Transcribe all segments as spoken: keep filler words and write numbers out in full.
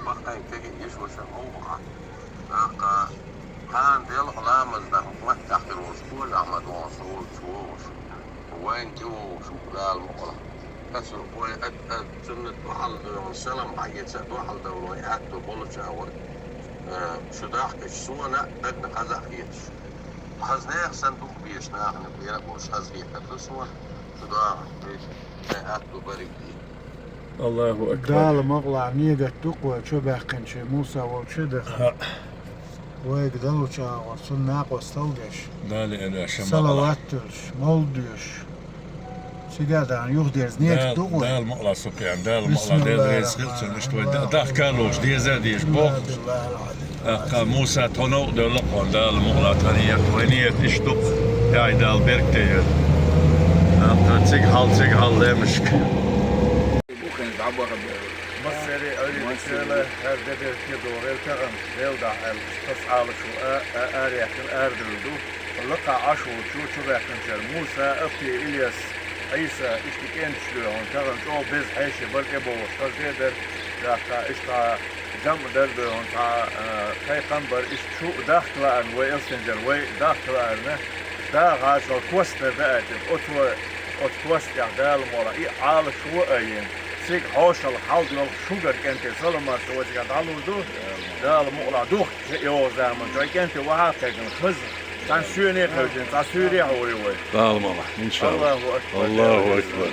Баккхайн кегий йиш ваша муха. ТӀаккха хьан делахь ламаз даха маттахь хир волуш, Кожа Ахьмад вон со волчу вогӀуш. Вайн тӀе вогӀуш ву Дала мукъалахь. Аса вай ад-, ад-, цунна дуьхьал доьгӀна салам хьаэца, дуьхьал довлой аьтту болчу а вара. Э, шу дахкачу суна дагна хаза а хеташ. Хаза нехан санна дукха безаш нахана бера а болуш хаза хетар ду суна, шу даха, вай аьтту бариг дийна. Аллаху акбар. Дала мукъалахь негат ду-кх вай чо баьккхинчу Муса волчу даха. Вайга далучу агӀор цунна накъостал деш. Дала аьлла шамма салават долуш, мовлид доьшуш. Цига а дахана юхадерза негат ду-кх вай. Дала мукъалахь сукъян, Дала мукъалахь Дела реза хила цунна, иштта вай да-, дахка а лоцуш, деза а дезаш бохуш. ТӀаккха Муса тхо новкъа девлла кхунна, Дала мукъалахь тхан ният, вай ният иштта ду-кх, яй Дала беркате йойла. ТӀаккха цига хьал, цига хьал лемашка. Массерий а Ӏуьйрича, хӀара де беркате догӀийла тахана, Делан дуьхьа аьлла, тхо Ӏалашо а, а, араяьккхина арадевлла ду. Лакхахь Ӏаш волчу чубаьккхинчара Муса, Апти, Ильяс, Ӏийса, иштта кӀенташ доьхьана, тахана чӀогӀа беза хьеший бара тӀебогӀуш, хаза де а дара, тӀаккха иштта жамӀ дара доьхьана, цхьа, а, кхайкхам бара, иштта шу дахка лаарна вай Элстинчара, вай дахка лаарна, даха хьашал кост дара даьӀа тӀе, оцо, оцу коста тӀехь Дала мукъалахь и Ӏалашо а йина. Цига хьошалгӀа хьал доьлху шуьгара кӀентий, саламат ду вай цигахь дӀалур ду. Дала мукъалахь духкуш йогӀу заман чохь кӀентий вахьа а кхайкхина, хаза. Цхьана соьне а кхевдина, цхьа суьйре а хьур ю вай. Дала мукъалахь, иншаллах. Аллаху акбар. Аллаху акбар.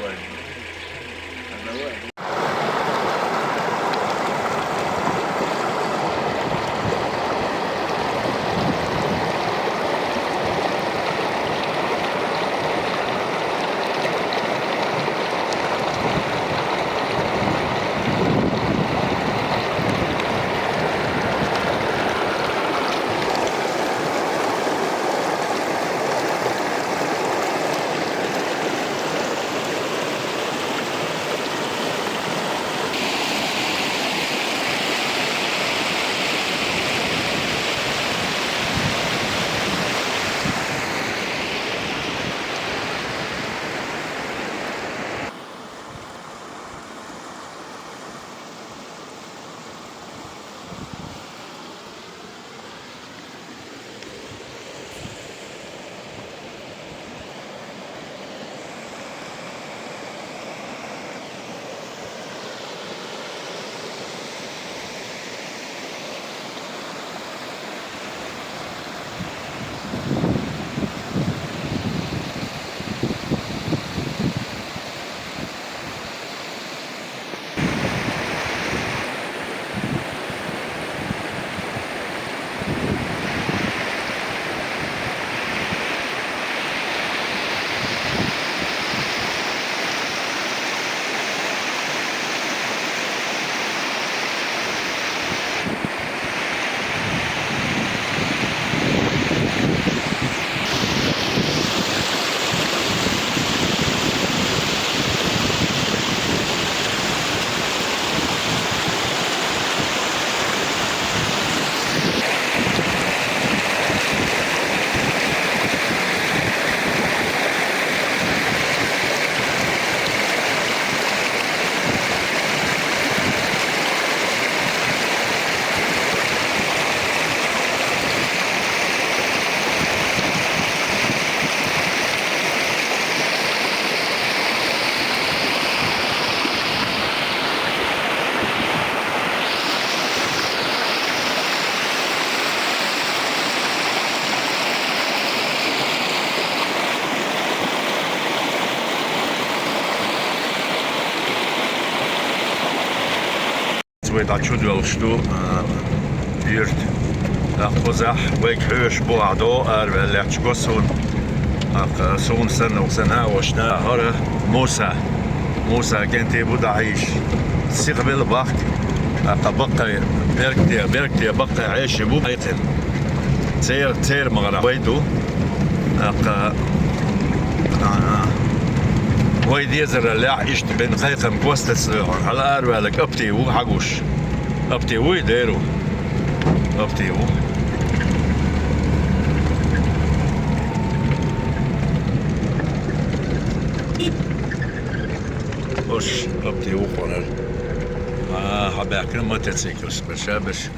Вай дӀа чу доьлхуш ду, а, юьрта. ТӀаккха кхузахь вайга хьоьжуш бу ахь до, араваьллачу го суна. ТӀаккха суна санна, укх санна а вашна, хӀара Муса. Муса кӀентий бу дӀахьийша. Сиха велла бахка. ТӀаккха баккхий, беркате, беркате баккхий хьеший бу кхайкхина. Цер-, церан магӀара вай ду. ТӀаккха, а, вай дезараллехь иштта бен кхайкхам костаца лоьхьур. Хьала араваьлларг Апти ву хьагуш. Апти вуй, дера ву? Апти ву. Ош Апти ву хьуна. А, хьабаьхкина мотоциклаш, баша, баша.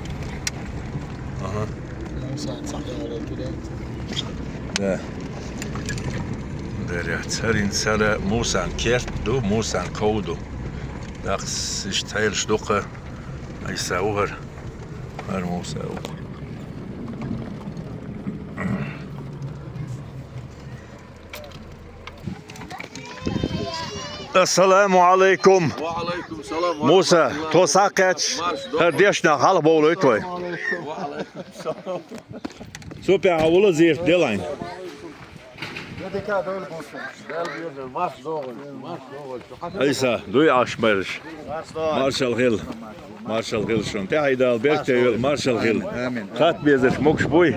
Аха. Муса, цхьа хьалар ту дац? Да. Даря, царин цара Мусан керт ду, Мусан ков ду. Даккхас иштта хьелаш дукха. Айса ву хӀара. ХӀара Муса ву. Ассаламу алайкум. Ва алайкум салам ва Муса, рахматуллахи ва баракатух. Тхо схьакхаьчча, хӀара дешна хьалха бовлуй тхо. Ва алайкум салам. Цу пехьа вула зерат делайн. Марш догӀуй, марш догӀуй. Айса, дуй Ӏаш марш. Маршал хила. Маршал хила шун. ТӀаьхьа Дала беркате йойла, маршал хила. Амин, амин. Хатта безаш могуш буй.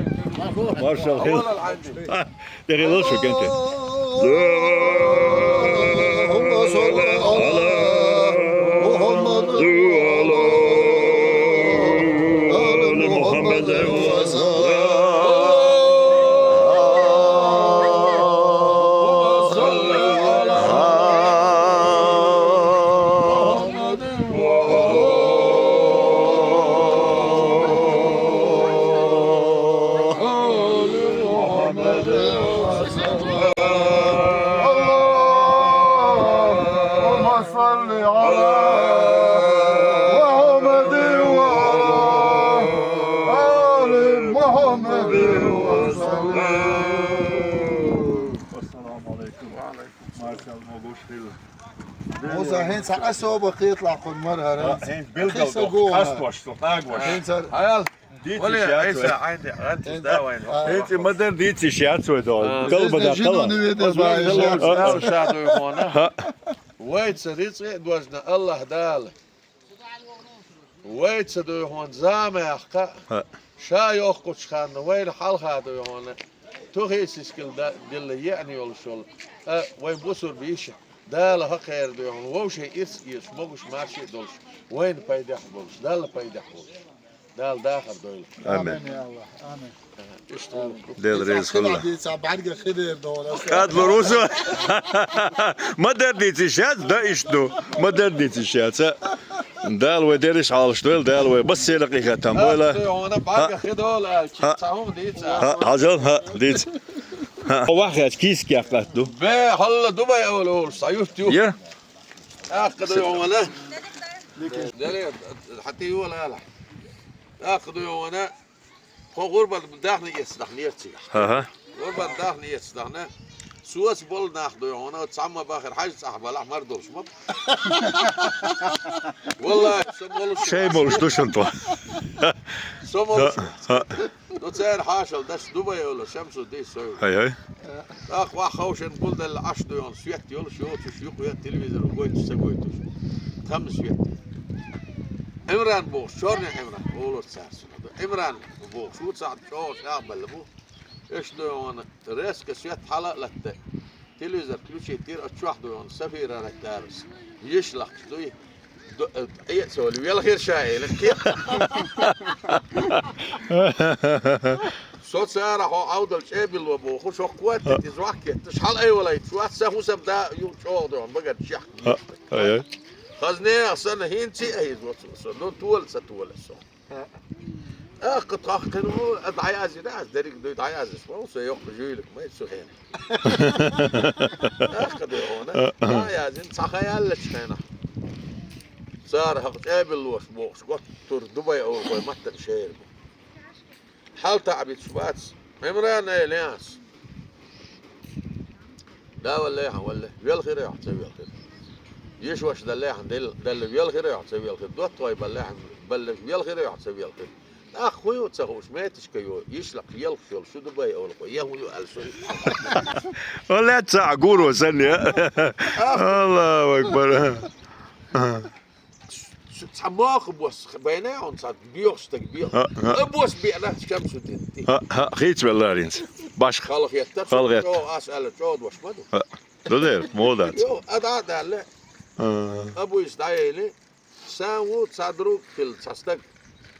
Маршал хила. ТӀехилла шу кенте. اللهم صل على محمد وعلى آل محمد وسلم. اللهم صل على محمد وعلى آل محمد وسلم. اللهم صل على محمد وعلى آل محمد وسلم. السلام عليكم. وعليكم السلام. Муса, хӀинца хьан особо кхеталахь кхунна мара хӀара? ХӀинца билггал доху, хьастош, со тӀагош. ХӀинца хьаял. Дийциш яц вай. Айса, хьайна, хьайна, давай. ХӀинца ма-дарра дийциш яц вай, догӀу. Калба даккхала. Вайца рицкъе а дожна Аллахь Дала. Вайца дуй хьуна замаьхка, ша йоккхучу ханна вайна хьалха дуй хьуна, тухий сискал да-, дилла еана йолуш йолу, а, вайн бусурба йиша, Дала хӀокхеран дуй хьуна, вовшийн ирс а эцаш, могуш-маьрша а долуш, вайна пайдехь а болуш, Далла пайдехь а болуш. Дала дахар дойла. Амин. Амин, я Аллах, амин. Дела реза хуьлда. Дийца бӀаьрга хи дер дора. Кад лур ву со. Ма-дарра дийциш яц, да, иштта ду. Ма-дарра дийциш яц, а? Дала вай дерриш хьалаш дойла, Дала вай массеран къинхетам бойла. Хьуна бӀаьрга хи дола аьлча, цхьа хӀума дийца. ХӀа, хьажал, хӀа, дийца. ХӀа. Вахь яц кийсак яккхат ду. Бе, хьалла ду бай ола олуш, схьа юрт ю. Я? ТӀаккха ду хьуна. Дели, хьан тӀе йола ала. ТӀаккха ду хьуна. Тхо гӀурбан дахна эцна дахнера цигахь. Аха. ГӀурбан дахна эцна дахна, соца болу нах дуй хьуна, цхьамма бахар хьажа цӀахь балахь мар долуш ма. Валлахи, со молуш. Шай молуш ду шун тхо. Со молуш. Ха, ха. Ну, цара хьашал даш Дубай олу, Шамсуддин сой. Хай, хай. ТӀаккха вахь ховшан гулдалла Ӏаш дуй хьуна, свет йолуш йоцуш, юкъа телевизор гойтуш, ца гойтуш. Тамна свет. Ӏимран бохуш, чорный Ӏимран, олура цара. Ӏимран бохуш ву цхьаъ чӀогӀа шахбалла бу. Иштта дуй хьуна, резко свет хьала а латта, телевизор включить дира, оцу чохь дуй хьуна, Сафира Раттарас. Йиш лахча дуй, ду-, э, Ӏе а ца вали, велхира ша элира кхин. Со цара хьо Ӏовдал чӀебилло бохуш, хӀокху кхоттийта иза вахкетташ, хьала айвалайта шуац, сан хӀусам да ю чӀогӀа дуй хьуна, багара чехка. Ай, ай. Хаза нехан санна, хӀинца а хӀийза вацо со, ну, тола ца тола со. ТӀаккха тхох кхин ву, а, дӀаяздина ас, дерриг дуй дӀаяздеш ма ву, со йоккха жуьйлик ма ю цу хенахь. ТӀаккха дуй хьуна, дӀаяздина, цхьа хан яьллачу хенахь. Цара хӀокху чӀебиллош бохуш, готтур Дубай олу вай маттана шера бу. Хьал таӀбиташ бац, Ӏимран, ай, лен ас. Да, валлехьа, валле, велхира йохь ца велхира. Йиш ваша даллехьа, дел-, далла велхира йохь ца велхира. ДоттагӀой баллехьа, балла велхира йохь ца велхира. ТӀаккха хӀун ю ца хууш, меташка йо, йиш лакха елхаш йолу шу Дубай олу кхо, я хӀун ю аьлла со. Валле, ца а гуро санна, я. Аллаху акбар. Цхьа моху бос, байна хьуна цхьа боьхуш стаг бе-, а, а, а бос беана Шамсуддин. ХӀа, хӀа, хийцавелла хӀинца. Башха. Халахетта, халахетта. ЧӀогӀа ас аьлла, чӀогӀа дош ма ду. ХӀа. Ду дера, мо дац. Йо, а дӀа а даьлла. А. Абу Ис дӀаели, сан ву цхьа друг хилла цхьа стаг.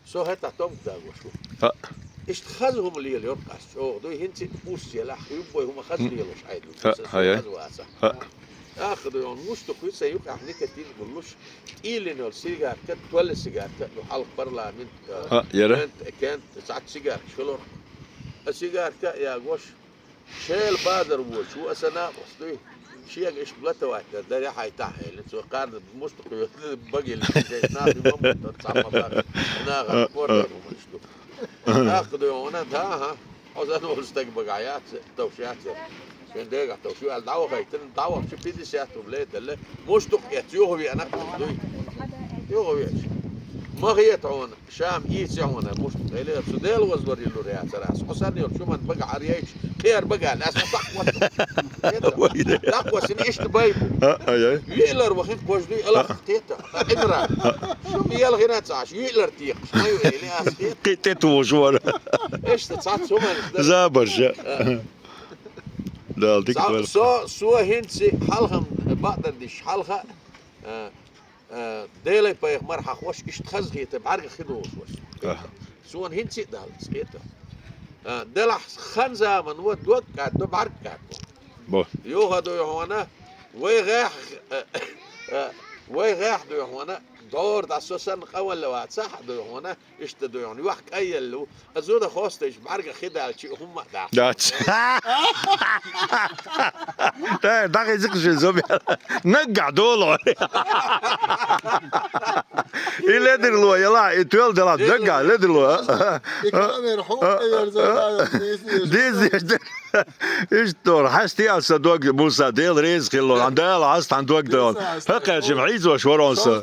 Со хӀетахь томка дагош ву. ХӀа. Иштта хаза хӀума лела йору ас чӀогӀа дуй, хӀинца а урс елахь, юббой хӀума хаза лелош Ӏайду. ХӀа, хӀа, яй. Хаза вацахь. ХӀа. Нах дуй хьона, муштукъ вицай юкъахь никотин гуллуш, тӀийлина йолу сигарка, толла сигарка, ну, хьалха парламент, а, ХӀаъ, яра. Кент, кент, цхьацца сигаркаш хилар. А сигарка а ягош, Шела базар вочу, аса накъост дуй. Шега иштта блатовать дар, дарья хьайтахь, элира. Цо кхарна муштукъ йоьду, багилла, шайша нах ма бутта, цхьа ма бара. Наха, а, кордой, а, хӀуманаш ду. ТӀаккха дуй хьона, да, хӀа. Хьо сан волу стаг багахь яц, товш яц. Шен дегахь товш ю аьлла, дӀавахайтина, дӀавахча пятьдесят рублей делла. Муштукъ эцна, юха веана дуй. Юха веача. Ма хета хьона. Ша-м ийци хьуна, муштукъ элира, цу Дела вазвар йиллур яцара ас. Хьо санна йолчу хӀуманна бага хьаръяйча, кхера бага аьлла, ас хьо даккха вац. Вай де. Даккхавассина иштта бай бу. А, ай, ай. Виълар вахина кхождуй, а, алахь кхета, а, Ӏимран. Шу-м елхина ца Ӏаш, виълар текхаш, ма ю, эли ас хета. Кхин тӀе тухуш вара. Иштта цхьацца хӀуманаш дара. Забарш, а. А. Дала дика, со, со хӀинца хьалха-м бакъдар диш, хьалха, а, Э, Делан пайхамар хьахош, иштта хазахета бӀаьргах хи долуш вара. Аха. Суна хӀинца а далла, ас кхета. Э, делахь хан заман ван дог кӀаддо, бӀаьрг кӀаддо. Бо. Юха дуй хьона, вай гӀехь, э, э, вай гӀехь дуй хьона, дора дӀа со санна къавалла вацахь дуй хьона, Иштта дуй хьуна, юьхь кӀайъелла ву. Аса зуда хостайчу бӀаьргах хи даьлча, хӀумма а дац. Дац. Э, дӀахезира шен зума. Наггахь долу. И ледарло яла, и тоьлла делахь, наггахь ледарло. И камера хьо а верза, деза. Деза. Иштта дора, хьаьста а сан дог, Муса, Дела реза хилла, хьан Дала хьаста хьан дог дойла. ХӀокхаьрчим хьийзош вара хьуна сан.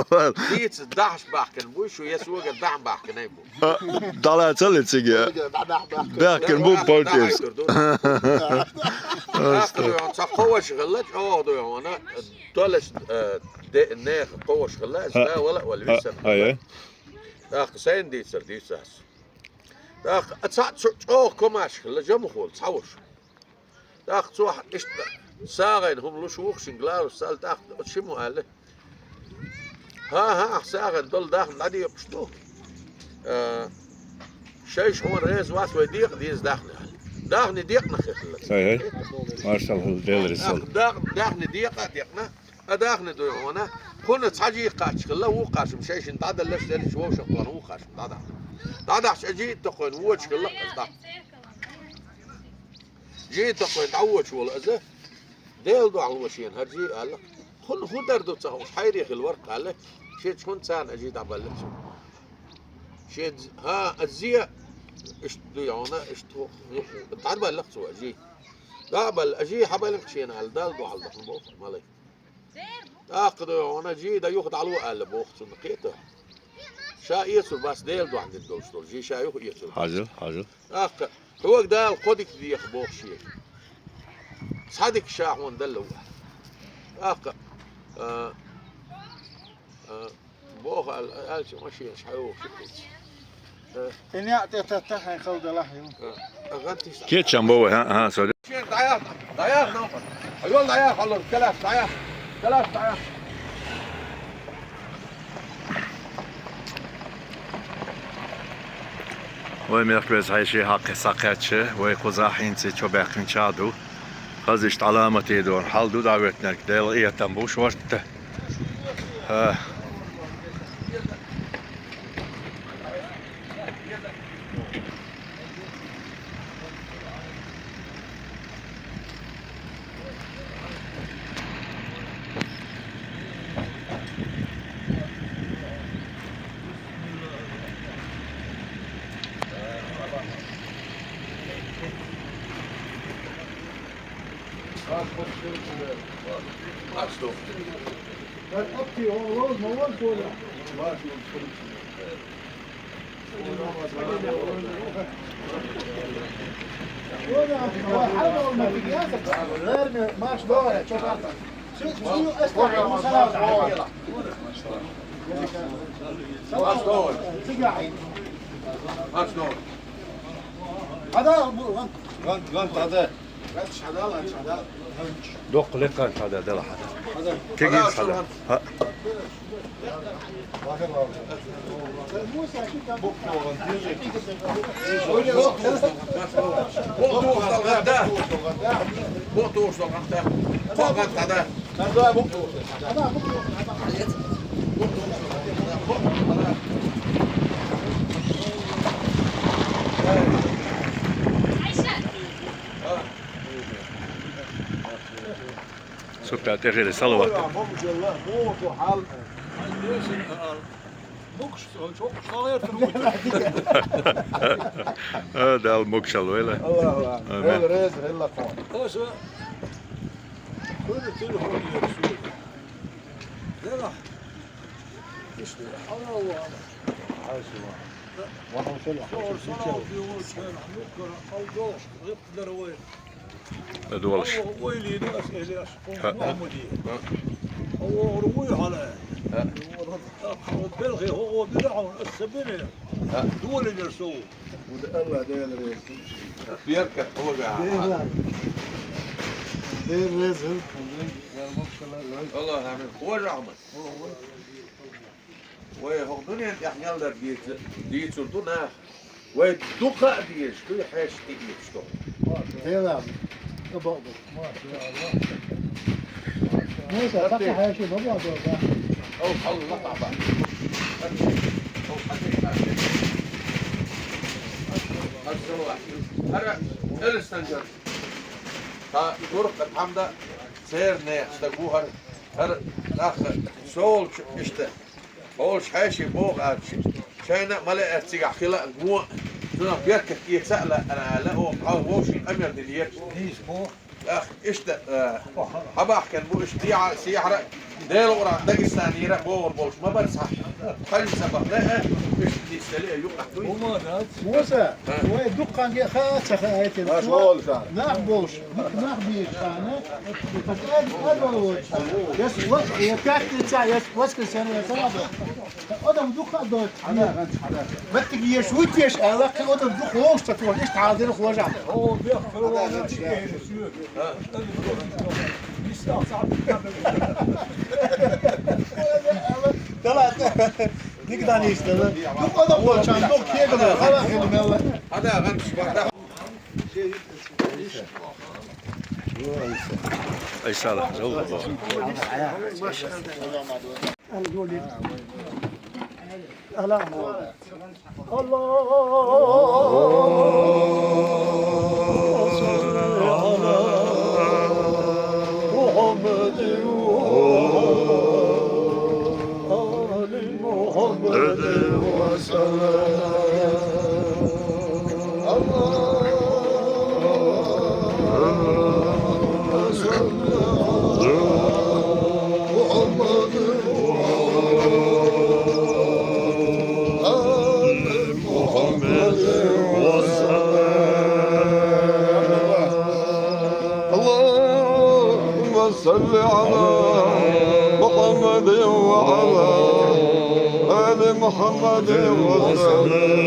ХӀа. Дийца дахьаш бахкана буй шу, я сога дахьа бахканай бу. ДӀалаца ли цига? Бахкана бу полтес. Ца кховаш хилла, чӀогӀа дуй хьуна, толаш, э, де-, нехан кховаш хилла, аса да вала а вала висана. ТӀаккха сайна дийцар дийца ас. ТӀаккха а цхьаъ чу-, чӀогӀа комаьрша хилла, жамухула, цхьа вуш. ТӀаккха цо хьа-, иштта сагӀина хӀума луш вухшинг ларус цал, тӀаккха оцу шиммо аьлла: «ХӀан-хӀа, ахь сагӀина долу даьхни дӀадекъаш ду. Э, шайша хьуна реза вац, вай декъа деза даьхни», аьлла. Даьхни декъна хир хилла. Ай-ай. Маршалла хилла, Дела реза хуьлда. ТӀаккха даьхни декъа а декъна. А даьхни дуй хьуна, кхунна цхьа жий кхаччалла, вукхашна шайшинна дӀадаллаш, дерриш вовшах тхуна вукхашна дӀадахьа. ДӀадахьча а жий а токхойн вочу хилла аса дӀа. Жий а токхойн дӀавочу волу аса, Дела дуьхьал ву шена хӀара жий аьлла. Кхунна хӀун дар ду ца хууш, хьайре хилла вара аьлла, шен чу хӀунда царна а жий дӀабаллалц цо. Шен з-, хӀа, а зе, иштта дуй хьуна, иштта хӀу-, хӀу-, дӀабаллалц цо а жий. ДӀа а балла, а жий хьабаллалц шена аьлла, Далла дуьхьал дахана боху, малай. ТӀаккха дуй хьуна жий дан юха дӀало аьлла боху цунна, кхета. Ша эцур бац Дела дуьхьал дина долуш долу жий, ша юха эцур бац. Хьажал, хьажал. ТӀаккха хьога Дала кхо дика деха боху шега. Цхьа дика ша хьуна далла ву. ТӀаккха, а, а, боху аьлла, аьлча машенаш хьайогӀуш ю кхуьнца. И неӀ тӀе таттахь хьайн хала далахь ю. Кечам бо вай, хӀа, хӀа, со де. ДӀаяхьа, дӀаяхьа, нах. Айол дӀаяхьа, хьалур, калаш, дӀаяхьа. Калаш, дӀаяхьа. Вай мехкберш хьайший хьакхе схьакхаьчча, вай кхузахь хӀинца чо баьккхинчахь ду. Хаза иштта Ӏаламате дора. Хьал ду дӀа веттинарг, Делан къинхетам бу шортта. ХӀа. هذا أبو، غنت، غنت، غنت، هذا. Доккха лекха хьада, дала хьада. Кегийрс хьада. ХӀаъ. Супер, тӀехире, салават. А, Дала могушалла вайла. Амин. Ладувгӏалаш. ХӀаъ. Беркат хьожа. Дела реза хилва. Аллах амин. Хьожа, Ахьмад. Вай хӀокху дуьнен тӀехь мел дар дийца-, дийцур ду нах. Вай дукха а дезаш дуй, хьаьший тӀеэцаш ду. Делахь, тӀебоуду. Муса, сакхи хьаьший ма боху, да? Хьо хьал лакха бан. Хьо хьан тӀе хьаьший. Ас савахь. ХӀара элстан жар. Та гурхьа тхьамда церан нехан стаг ву хӀара. ХӀара нах солчу иштта. Олуш хьаьший боху аьлча, шайна а ма лаьара цигахь хила а, гон а, цунах беркат эца а лаьара аьлла, оха хьал вовшийн къамел дина еза. Нийса боху. ТӀаккха иштта, а, хьабахкана бу иштта дехьа а, сехьара а, Делан Къуръан Дагестанера а богӀур болуш ма бара цхьа. Хьаьжа ца бахна а, иштта нийсдале а юкъахь дуй. Муса, а, вай дуккханге хаа а ца хаийтина. Нах болуш, дукха нах бийчхьана, я с-, я пятница, я с-, воскресенье, я суббота. Адам дукха а дойту. Меттиг еш ву теша аьлла, кхин адам дукха вовшах ца тухуш, иштта хьалдина хожахь. Да ладно. Никогда не иштта. Дукха адам дойту, дукха кегала, хала хила мелла. Айсала, жол. اللهم صل على محمد وعلى آل محمد وسلم. اللهم صل على محمد وعلى آل محمد وسلم. اللهم صل على محمد وعلى آل محمد وسلم.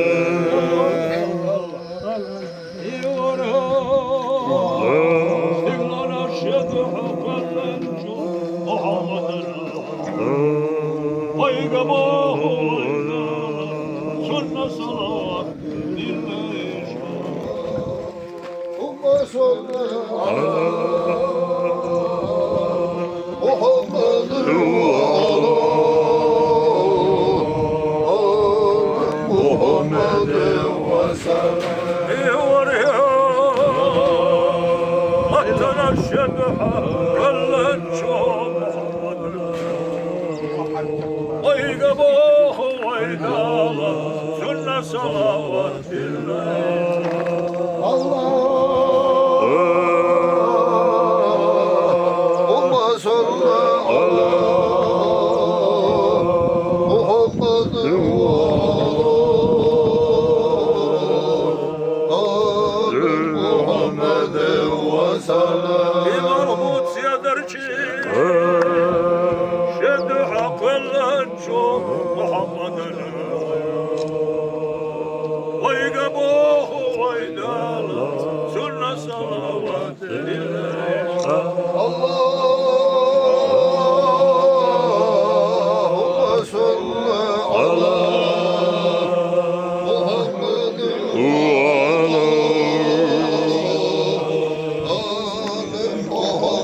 Вайга боху, вай Дала, сунна салават.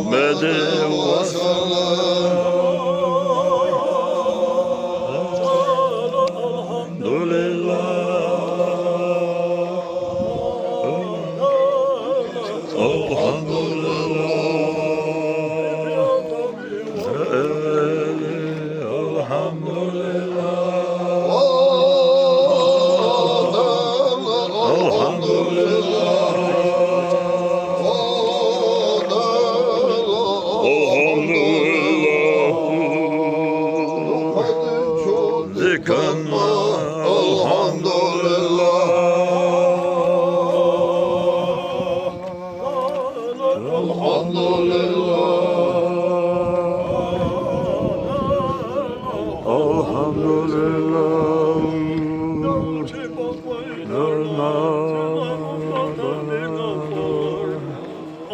محمد وسلم. الحمد لله. الحمد لله. الحمد لله. الحمد لله. الحمد لله. ذكرنا. الحمد لله. الحمد لله. الحمد لله.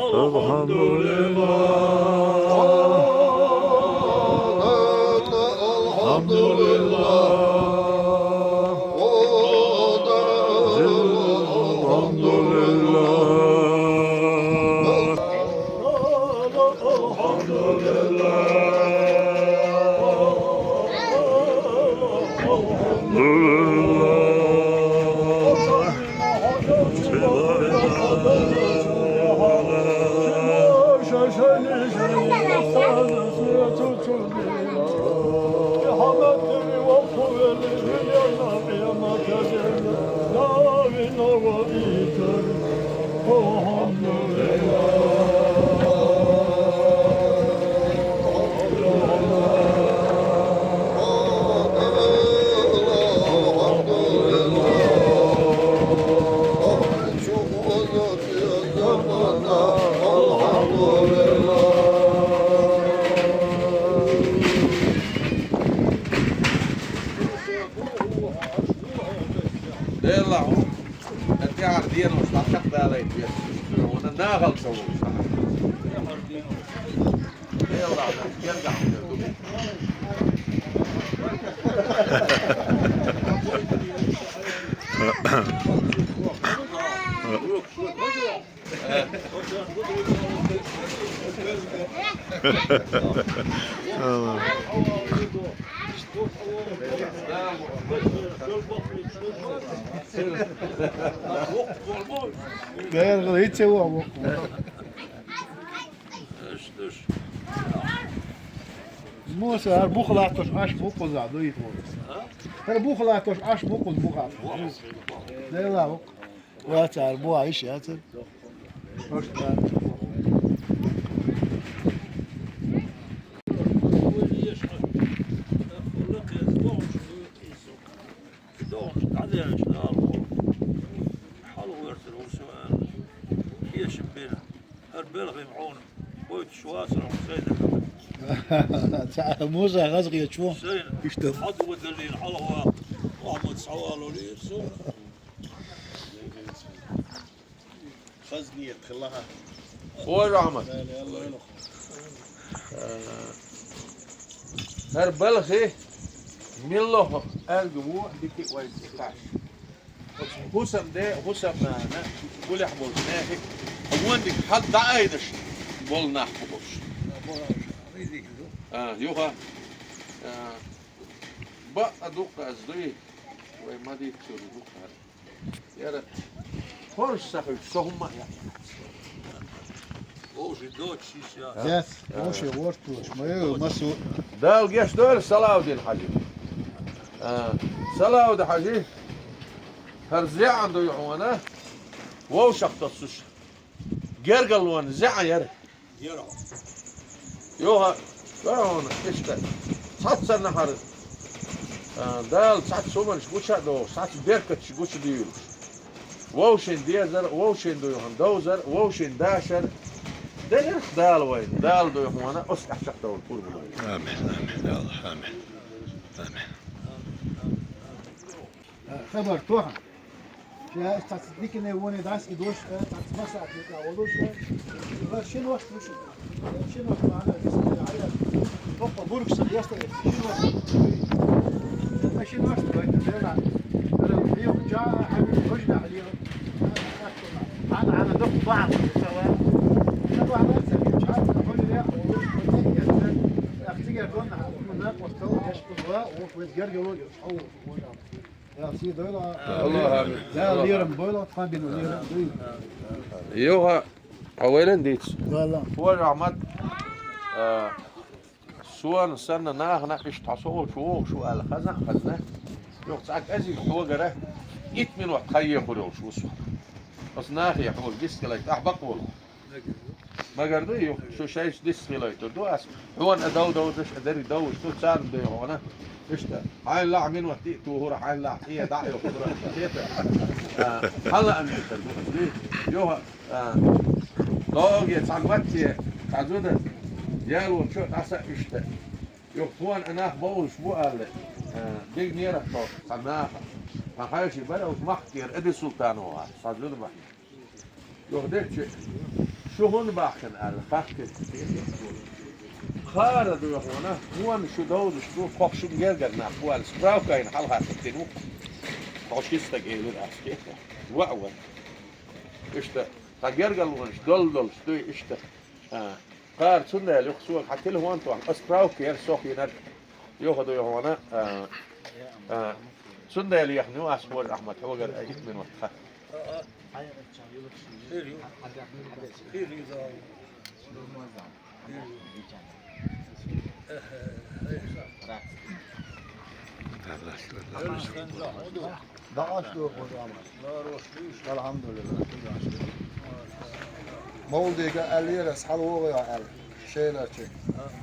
الحمد لله. الحمد لله. الحمد لله. الحمد لله. Elhamdülillah. Enti ardiyeno şahşak dalay diye. Ona ne kalsa olsa. Elhamdülillah. Gel kalkıyor. Değer kılı hiç şey yok. Musa, her bu kadar toş aş bu kadar da iyi oldu. Her bu kadar toş aş bu kadar bu kadar. Değer la bu. Вацар бу айшатыр. Ошта. Муса гъазгъ ячу. Ишта. Хьад ва далил, хьалха ва. Ахмад савал ули ирсу. Хазният хилаха. Ой, рахмат. Э, хӀар балхи миллахо алга ву дики вай каш. Хусам де, хусам нана, гулях бол нехи. Вон дик хьад даайдаш бол нах бу бош. А, юха. А, ба а дукха аз дуй. Вай мадид чур дукха. Яра. Хорш сахуй, со хӀума я. Боже, дочь сейчас. Yes, вообще, вот, мы, мы су- Дал геш дойр Салавдин хьажи. А, Салавдин хьажи. ХӀар зяан дуй хьона. Вовшах тосуш. Гергалван зяан яр. Йоха, йоха, иштта. Цхьацца нахьар, а, Дала цхьацца хӀуманаш гуча а дохуш, цхьацца беркаташ гуча дуьйлуш. Вовшийн дезар, вовшийн дуйхьан довзар, вовшийн дашар. Делирх Дала вайн, Дала дуй хьона, оцу тӀехь чекхдовла пурба лойла. Амин, амин, Аллах, амин. Амин. Хабар тоха. Ша цхьацца дикане воне дас и дош, цхьацца масса а дика волуш. Ва шин вахт вуш. Шин вахт ма ана дис я ая. Топа бург са яста шин вахт. Ма шин вахт байта дела. Ара био жа хабир хожна хабир. Ана ана док баъ. Сава. Сава ана са ча. Вай гергало, хьо, хьо, хьо. Я, си дойла. Аллах амин. Я, лерам дойла, тхабин, лерам дойла. Йоха, хьо вайлан диц. Вайлан. Хьо Ахмад, а, суан санна нахана иштта хьо со волчу вогӀуш ву аьлла хаза а хазна. Йоха, цхьа кӀезиг хьогара итт минот хьайе хур йолуш ву со. Оцу нахе хьога дискалайта ахь бакъо. Магар ду ю, шу шайчу дисса хилойтур ду ас. Хьона а дов довзаш, а дерриг довзаш ду, царна дуй хьона. Иштта, хьайн лахь минот тӀе а тухура, хьайн лахь тӀе а дӀа а йохура, хета. А, хьала а меттар ду, ас дуй. Йоха, а, догӀе цхьа матте, цхьа зуда, яло чо дӀаса а иштта. Йоха, тхона а нах бовзаш бу аьлла, а, диг нерах чохь цхьа наха. Ткъа хьаьжи бара, уж махкера Эди Султанова, цхьа зуда бахьана. Юха дечча, шу хӀунда бахкана аьлла, хаттира. Кхара ду юха вана, хӀунда шу довзуш ду, кхох шуна гергара нах бу аьлла, справка йина хьалхара дина ву. Хьо ши стаг элира ас кехат. Ваъ ван. Иштта, тхан гергарлонаш долу долуш дуй, иштта. А, кхара цундела юха сога хьан телефон тохна, ас справка яра сох йинарг. Юха ду юха вана, а, а, цундела яхна ю ас хӀора Ахьмад хьогара а итт минот ха. Алхьамдулиллах. Мовлидига аьллера, ас хьалавогӀу аьлла, шеларчи.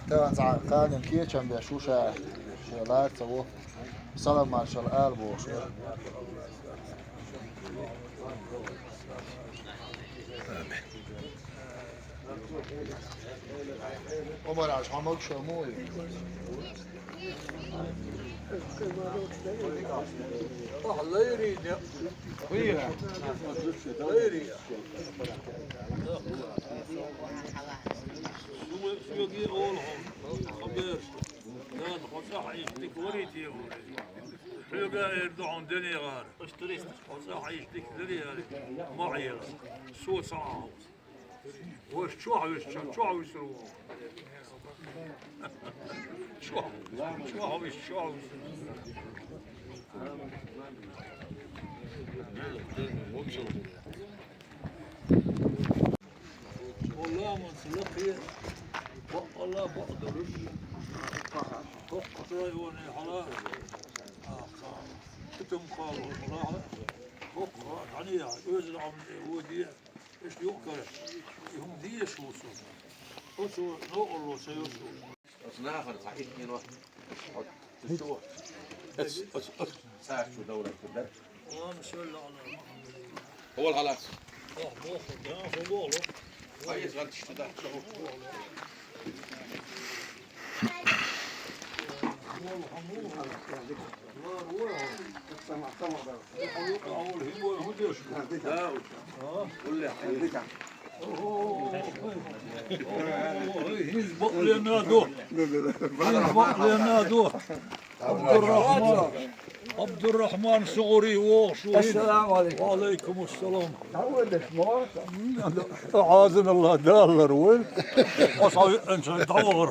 Тахана цхьа кханин кечам беш ву ша, шен лара ца ву. Салам маршалла ала бохуш. Амин. Омар, аш хьо могуш ма ву? Ахьа лайрий де. Лайрий. Суьге олу хьо, хьо бераш. Дада, хьо цӀахь иштта дика варий те ву? Хьоьга эр ду хьуна денегӀара. Хьо цӀахь иштта дика дарий аьлла, ма Ӏела. Со ца Ӏа хьовса. Ваша чохь висча, чохь висур ву. Чохь, чохь вис, чохь вис. Алла, ман ца лакхе, бакъалла бакъдолуш. ХӀокху районе хьала, а, ха, питам кхалла хьала, хӀокху хьане, оьзда Ӏамде воде. Иштта юккъера, и хӀума дезаш ву со. Оцо новкъарло ца йо со. Оцу нахана цхьа итт минот. Оцу чу. Оцу, оцу, оцу цара чу довран хир дара. Аллахумма салли Ӏала Мухьаммадин. Хьол хьалац. Ах, боху, да, хьо боху. Хьо иза гӀанташ чу дац, чу. ХӀинца бакъ лена ду. ХӀинца бакъ лена ду. Абдуррахман, Абдуррахман Сугъури вогӀуш ву. Ассаламу алейкум. Ва алейкум ассалам. Хьазан Аллах даллар вай. Аса виъанча дӀавахар.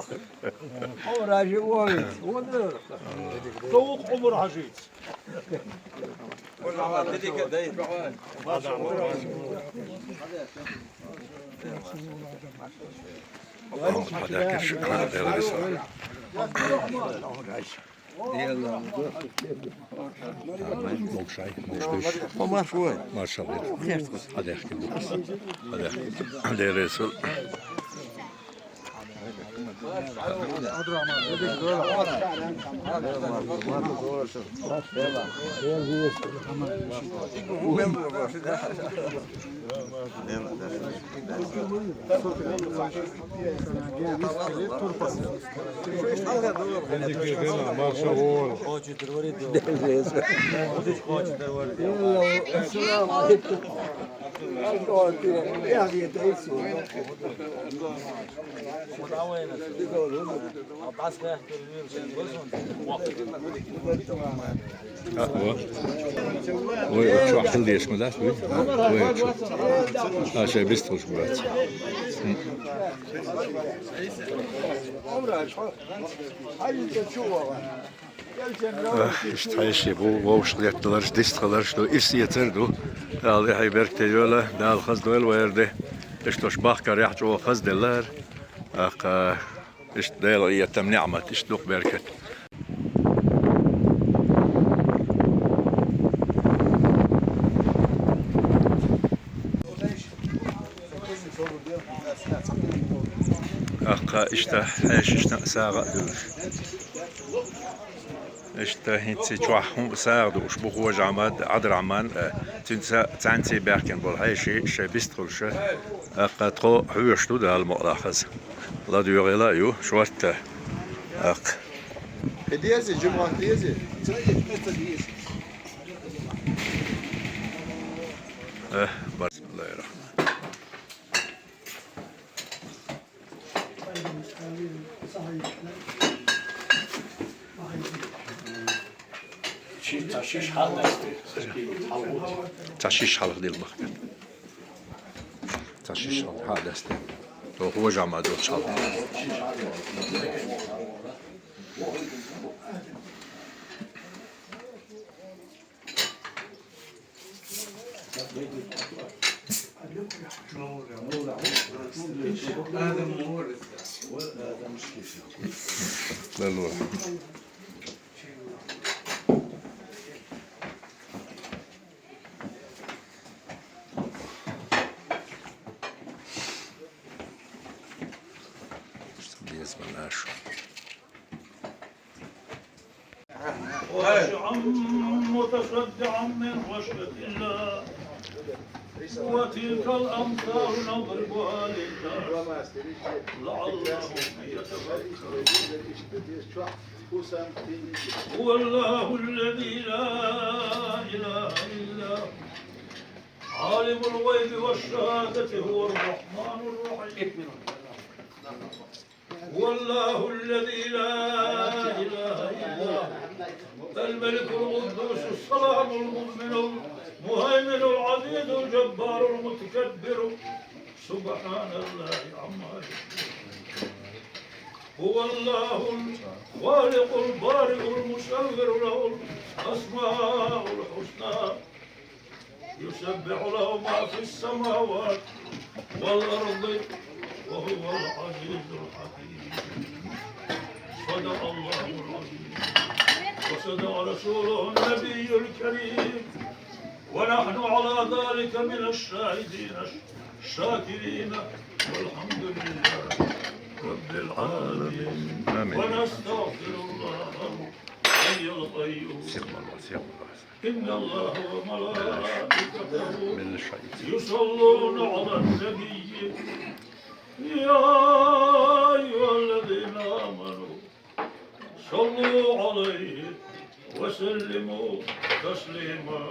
Хьо ражи вай. Вон. Товукъ Умар хьажиц. Маршалла. Хьадехкина. Хьадехкина. Дела Расул. А, во. Вай, вот чё, ахтыл деш ма дац, вай? А, вай, вот чё. А, шай бистхуш, братцы. М. Ах, иштта хьаьший бу, вовшах летталарш, дистхиларш ду, ирс эцар ду. Дала хьай беркате йойла, Дала хаза дойла вай ер де. Иштта уж бахкарехь чӀогӀа хаза деллар. Ах, а, иштта Дала этта ниӀмат, иштта дукха беркат. Ах, иштта хьаьшашна сагӀа а дуьллуш. Иштта хӀинца чохь хӀума сагӀа дууш бу Хож-Ахьмад, Ӏадар-Ахьмад, э, цуьнца цхьаьнций баьхкина болу хьаьший шайн бистхуьлуш. Ах, тхо хьоьжуш ду Дала мукъалахь хаза. ЛадоьгӀийла а ю, шортта. Ах. И дезий, жимахь дезий? Э, бисмиллахир-рахманир-рахим. Цхьа шиша хьалха дилла бахкана. Цхьа шиша хьалха дасте. Тоху важа ма ду чхьал. Без балаш. خاشعا متصدعا من خشية الله. وتلك الأمثال نضربها للناس لعلهم يتفكرون. هو الله الذي لا إله إلا هو، عالم الغيب والشهادة، هو الرحمن الرحيم. هو الله الذي لا إله إلا هو، الملك القدوس السلام المؤمن المهيمن العزيز الجبار المتكبر، سبحان الله عما يشركون. هو الله الخالق البارئ المصور، له الأسماء الحسنى، يسبح له ما في السماوات والأرض وهو العزيز الحكيم. صدق الله العظيم وصدق رسوله النبي الكريم، ونحن على ذلك من الشاهدين الشاكرين، والحمد لله رب العالمين. آمين. ونستغفر الله الحي القيوم. إن الله وملائكته يصلون على النبي، يا أيها الذين آمنوا صلوا عليه وسلموا تسليما.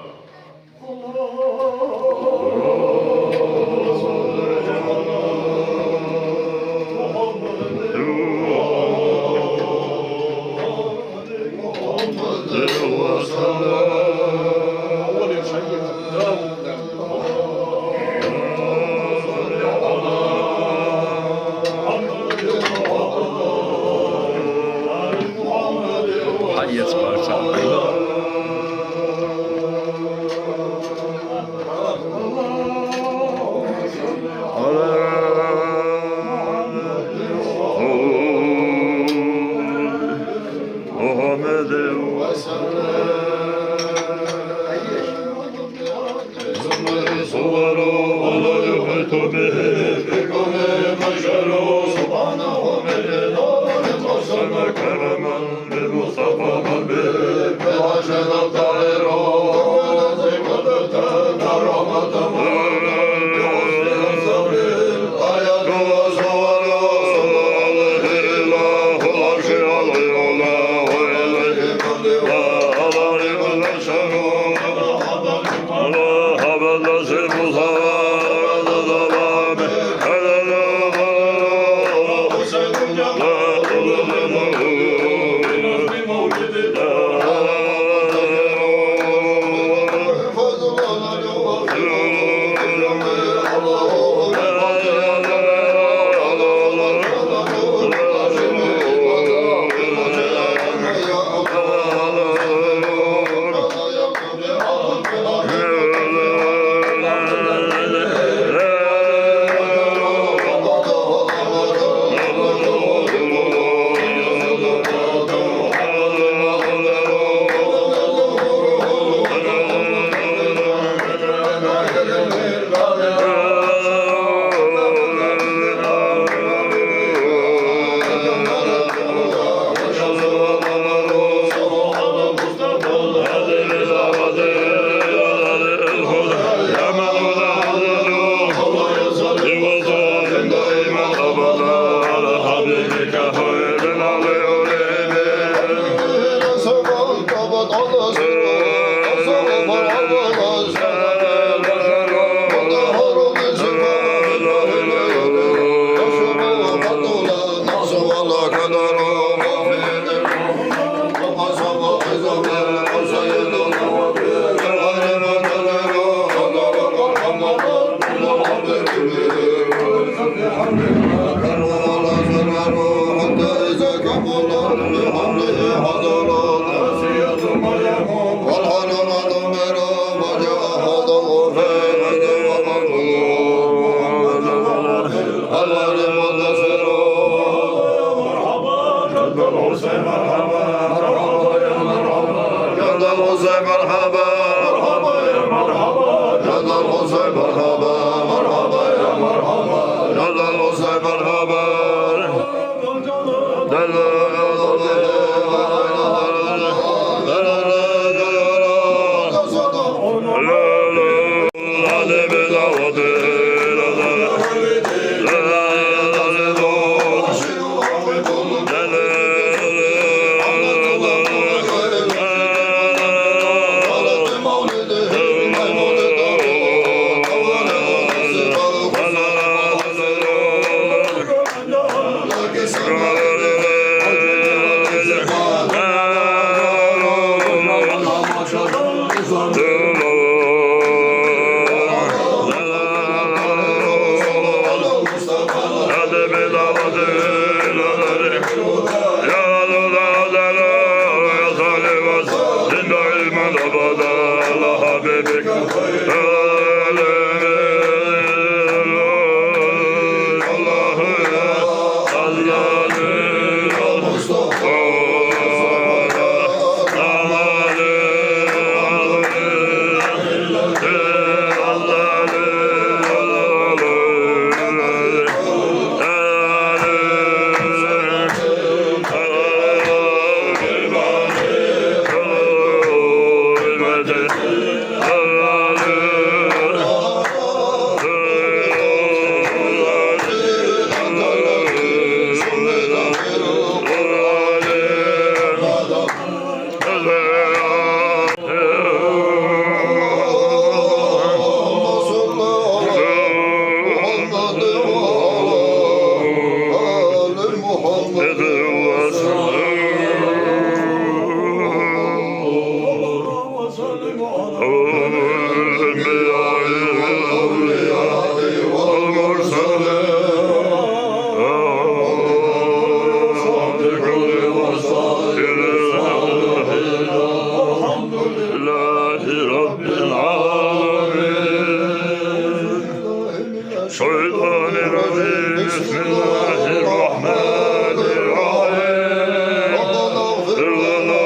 الشيطان الرجيم. بسم الله الرحمن الرحيم. ربنا اغفر لنا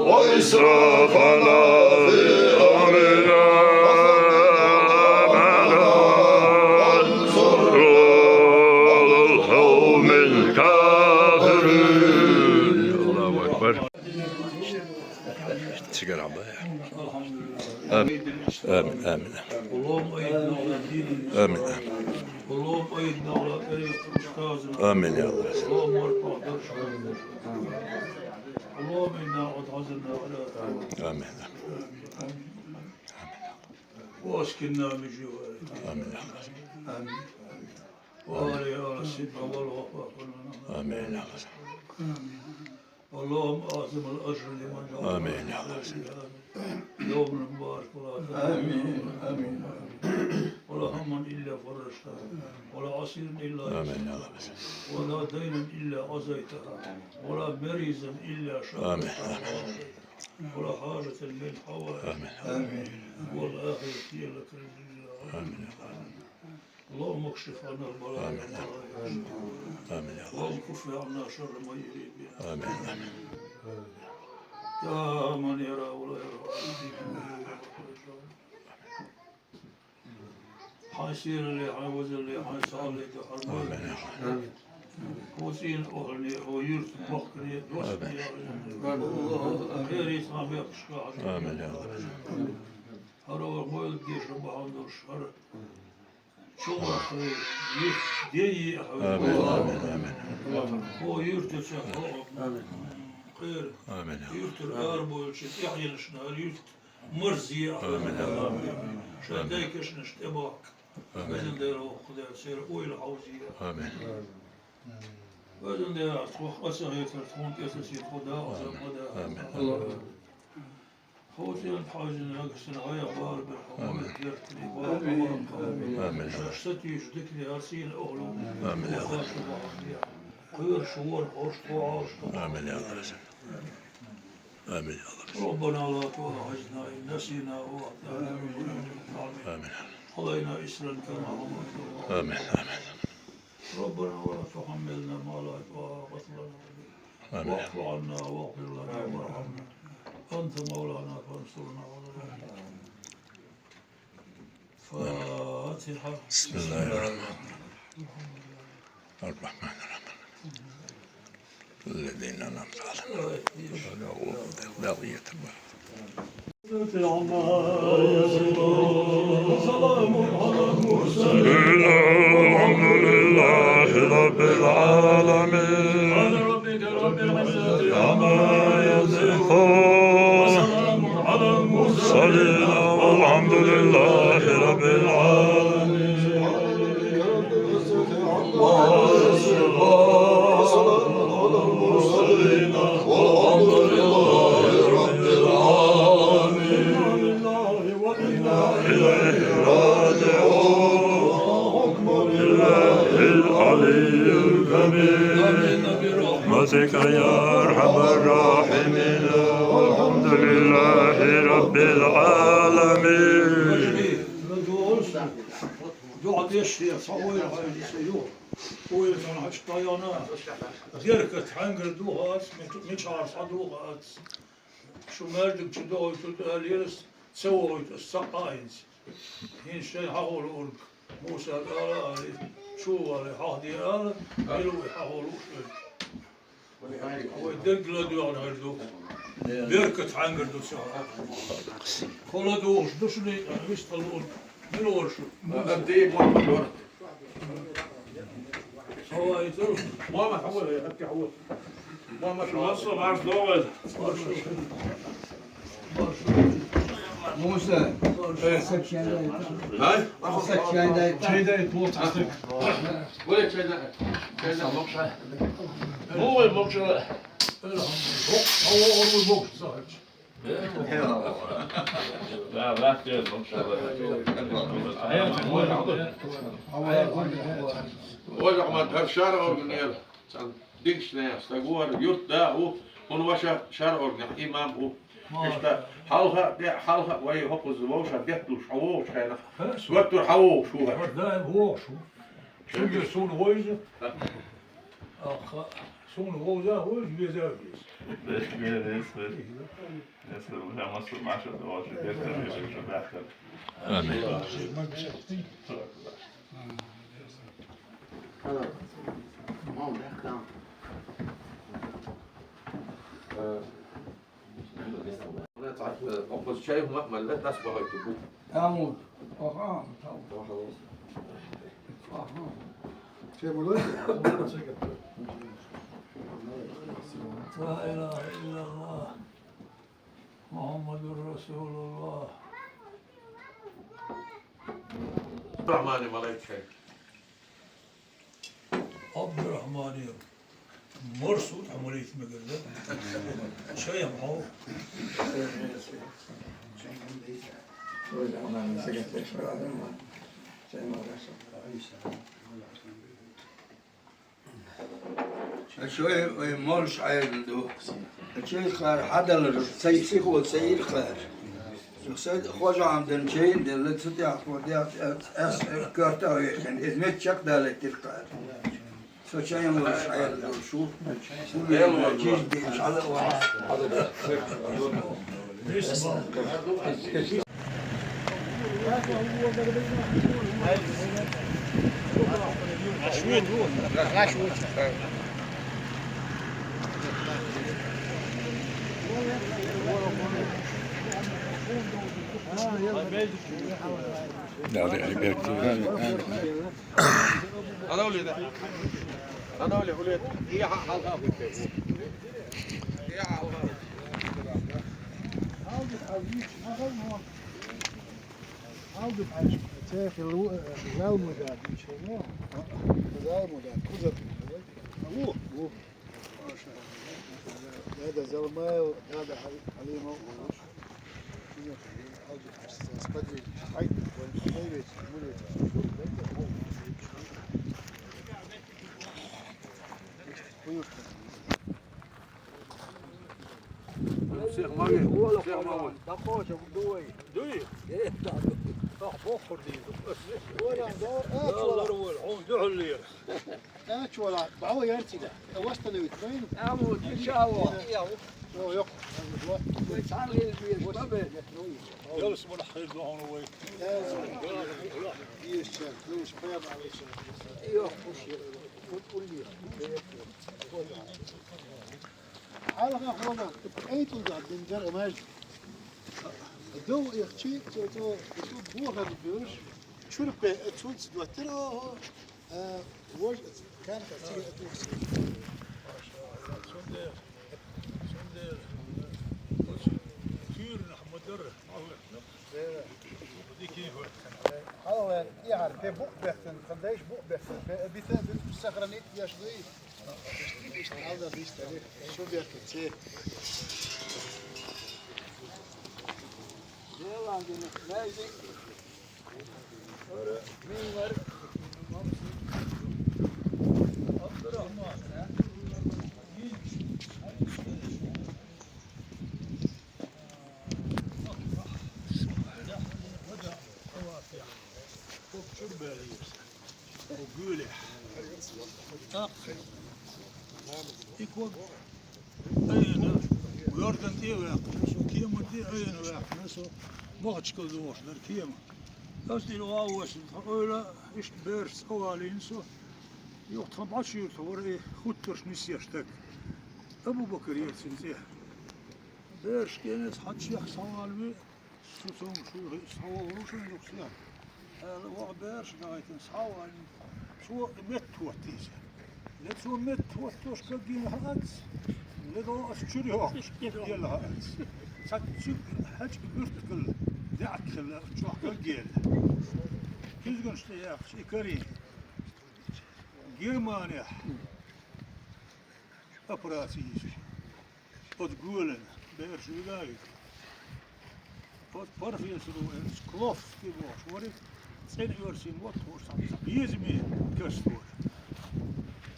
وإسرافنا في أمرنا وثبت أقدامنا وانصرنا على القوم الكافرين. الله أكبر. Sigara aldı ya. Amin. Amin. Amin. Amin. Amin. Amin. Amin ya Allah. Amin. Amin. Amin ya Allah. Amin ya Allah. اللهم أعظم الأجر لمن جعل آمين يا الله. في هذا اليوم المبارك ولا تحرمنا آمين. آمين. ولا هما إلا فرجته، ولا عسيرا إلا آمين يا الله. ولا دينا إلا قضيته، ولا مريضا إلا شفيته، آمين. ولا حاجة من حوائج آمين. الدنيا والآخرة هي لك رضا. آمين. اللهم اكشف عنا البلايا آمين. والبلايا. آمين يا الله. اللهم كف عنا شر ما يريد بنا. آمين. آمين. يا من يرى ولا يرى. حي سير لي، حي وزن لي، حي صار لي، حي آمين يا الله. وزين أهلني، ويرت مخني، دوستني يا الله. خير يسمع بيك شكاع. آمين يا الله. هرب ويل ديش بحضر شر. Чуваххе юрташ де йиъ хьо. Амин, амин, амин. Хьо юртаца, хьо кхера. Амин. Юртара арабойлача тӀехьенашна хӀара юрт марзъе хьо. Амин, амин. Шайн дай кешнаш тӀебаккха. Амин. Везан Дела, воккха Дела, церан ойла хьовзъе. Амин. Везан Дела, тхох къа ца хетар, тхона тӀе ца сийта, тхо дакъа ца ма да. Амин. Хьо цӀена хьожина нагахь санна гӀайгӀа бала бер хьо, амин, гӀайгӀа бертале, бала, амин, бала. Амин. Шаьш сатуьйсуш дика де, сийна охӀла. Амин. Кхоьруш вора хьо, Ӏалашо. Амин, я Аллах. Амин, я Аллах. ربنا لا تؤاخذنا إن نسينا أو أخطأنا. آمين. علينا إصرا كما حملته. آمين، آمين. ربنا ولا تحملنا ما لا طاقة لنا به. آمين. واعف عنا واغفر لنا وارحمنا. أنت مولانا فانصرنا على القوم الكافرين. الفاتحة. بسم الله الرحمن الرحيم. الرحمن الرحيم. الذين أنعمت عليهم. لا يغضب. الحمد لله رب العالمين. عما يصفون. والحمد لله رب العالمين. إليه راجعون. العلي الكبير. برحمتك يا أرحم الراحمين. والحمد لله رب العالمين. Дуьхьа деш я, цхьа ойла хьайна, цхьа юха. Ойла цунна хьачу тайона. Герка тхьангар духац, мичара схьа духац. Шу маьждиг чу догӀуьйту аьлла, ерас ца вогӀуьйту аса цхьа а хӀинца. ХӀинца шайн хьахо луург, Мусас ала али, чу вале хьахде ала, мила ву хьахо лууш верг. Вай дерг ладоьгӀна хир ду. Беркат хьангар ду ца. Кхо ладугӀуш ду шуна, вист хьалуург. Мила вара шу? Мама, хьо вара, атти хьо вара. Мама, шу васса, марш догӀал. Муса, сак чай дай. Ай? Сак чай дай. Чай дай, плохо, сак. Вале чай дай. Чай дай, мокша. Ну, ой, мокша. Хо, хо, ой, мокша. Да, да, да, мокша. Ой, Ахмад, хӀара шара орган яр. Цхьан дикача наьха стаг ву хӀара, юртда а ву, хӀуна ваша шара органехь имам ву. Иштта, хьалха а, тӀе а, хьалха а вай хӀокхуза вовшах детталуш хьо вогӀучу хенахь, гуттар хьо вогӀуш ву хӀара. Даим вогӀуш ву. Цуьнга суна вовза. Аха, суна вовза а вовза, веза а веза. Амин. Амур. Аха, тау. Аха. لا إله إلا الله. محمد رسول الله. Абдурахмане, малайк хьо. Абдурахмане, марсо тхьа малайк мегар ду. Шайх хьо. Ачой, ой, молуш Ӏайла ду. Ачой хар хьадалар, цай сихо, цай ир хар. Хожа Ӏамдан чейн делла, цу тӀехь хо дехь, ас коьрта а вехкан, эз мет чакх далеттир хар. Со чайн молуш Ӏайла ду, шу. Шу вена, чиж деш, хьала а вахьа. Да, да, ребятки. Ana öyle de. Ana öyle, öyle. İyi ha-, halka. İyi halka. Aldık, aldık. Aldık, aldık. Çek, lu-, e, yalmı da, bir şey ne? Yalmı da, kuzak. Bu, bu. Дядя Залмаев, дядя Хал-, Халимов. Сподвижник. Ай, ой, ой, вечер, ему вечер. Буюрка. Всех могу, всех могу. Да хочешь, дуй. Дуй? Нет, да. Ах, бог курдиз. Ой, да, да, э, чувак. Он духлир. Э, чувак, баба яртида. Э, восстановить, правильно? А вот, ничего. О, ёк. Вы сами видите, бабе. Ёлс мурахир духун уй. Э, есть, ну, уж прямо, уж. Ёк, уж. Вот улли. Хьалха хьона, кӀайтӀул дахьа динзар а маж. Дов ихчи, цо, цо, цо бохар берш, чурпе, цунца доттар, о, о, а, вож, кан, кан, цига, а, тух, цига. Цундела, цундела, оцу туьйранах ма-дарра, дикий хӀой. Хьалха, яхар, пе букъ беттан, кхандайш букъ беттан, пе, бита, бита, сохранить еш дуй. Кок чуьра баьлла йирса. Кок гуьйлехь. ТӀаккха и ког айина, Йордан тӀе а ваьккхина со, кеман тӀе а айина ваьккхина со, Махачкала дохуш дара кема. Аса дина ван васина, тхан ойла, иштта бераш цӀа валийна со. Юха тхан бӀачу юьртахь вара и хуттарш нисъеш стаг. Абу-Бакар яра цуьнан цӀе. Бераш кенас хьан чех схьавалаве, Шу цунга шу хиъча, схьавогӀур ву шайн дукха сехьа, аьлла, ваха бераш а дахийтина, схьавалийна. Цо метта хӀоттийца. Ле цо метта хӀоттош кагийна хаац, ле догӀу ас чуьра йоккхуш, елла хаац. Цхьа цуьнга хьаьжкӀа буьртигал даьӀахк хилла, чохь кагъелла. Куьзганаш тӀе яьккхича, и карийна. Германехь операци йиса. Оцу голана бераш вига а вига. Оцу профессоро элча Клофский бохуш вара, цӀена оьрсийн мотт хууш цхьа безаме каста вара.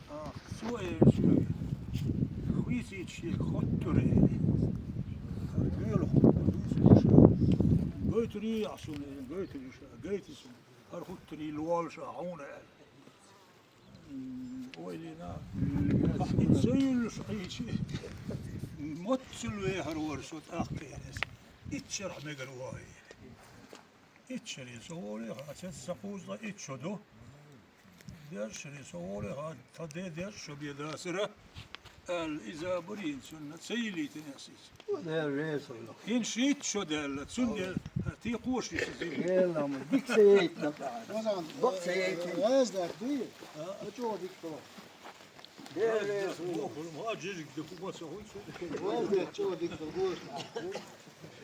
А, цо элча, хуьйцийча шега хуттур. Гоьла хуттур, гойтурий ахь суна, гойтурий ша, гайта суна. ХӀара хуттурий лолаш а хьуна аьлла. М, ойла йина, ахь и ца юьллуш хьийчи, моццул вехар вара со тӀаккха иза. Итт шарахь мегар ву хьо. Итт шаре со волий хьо, ца, ца кхузткъа итт шо ду. Деза шаре со волий хьо, тхан де деза шо бен дацара. Аьлла, иза барийна цунна, ца йиллийтина ас иза. Дела реза хуьлда. ХӀинца шийтта шо даьлла, цундела те кхоша иза. Дела ма, дика ца яйтина. Бакъ ца яйтина. Реза даьлла дуй? А чӀогӀа дика хилла. Дела реза хуьлда. Ма жижиг ду, ма ца хуьйцу. Реза даьлла чӀогӀа дика хилла, гоша.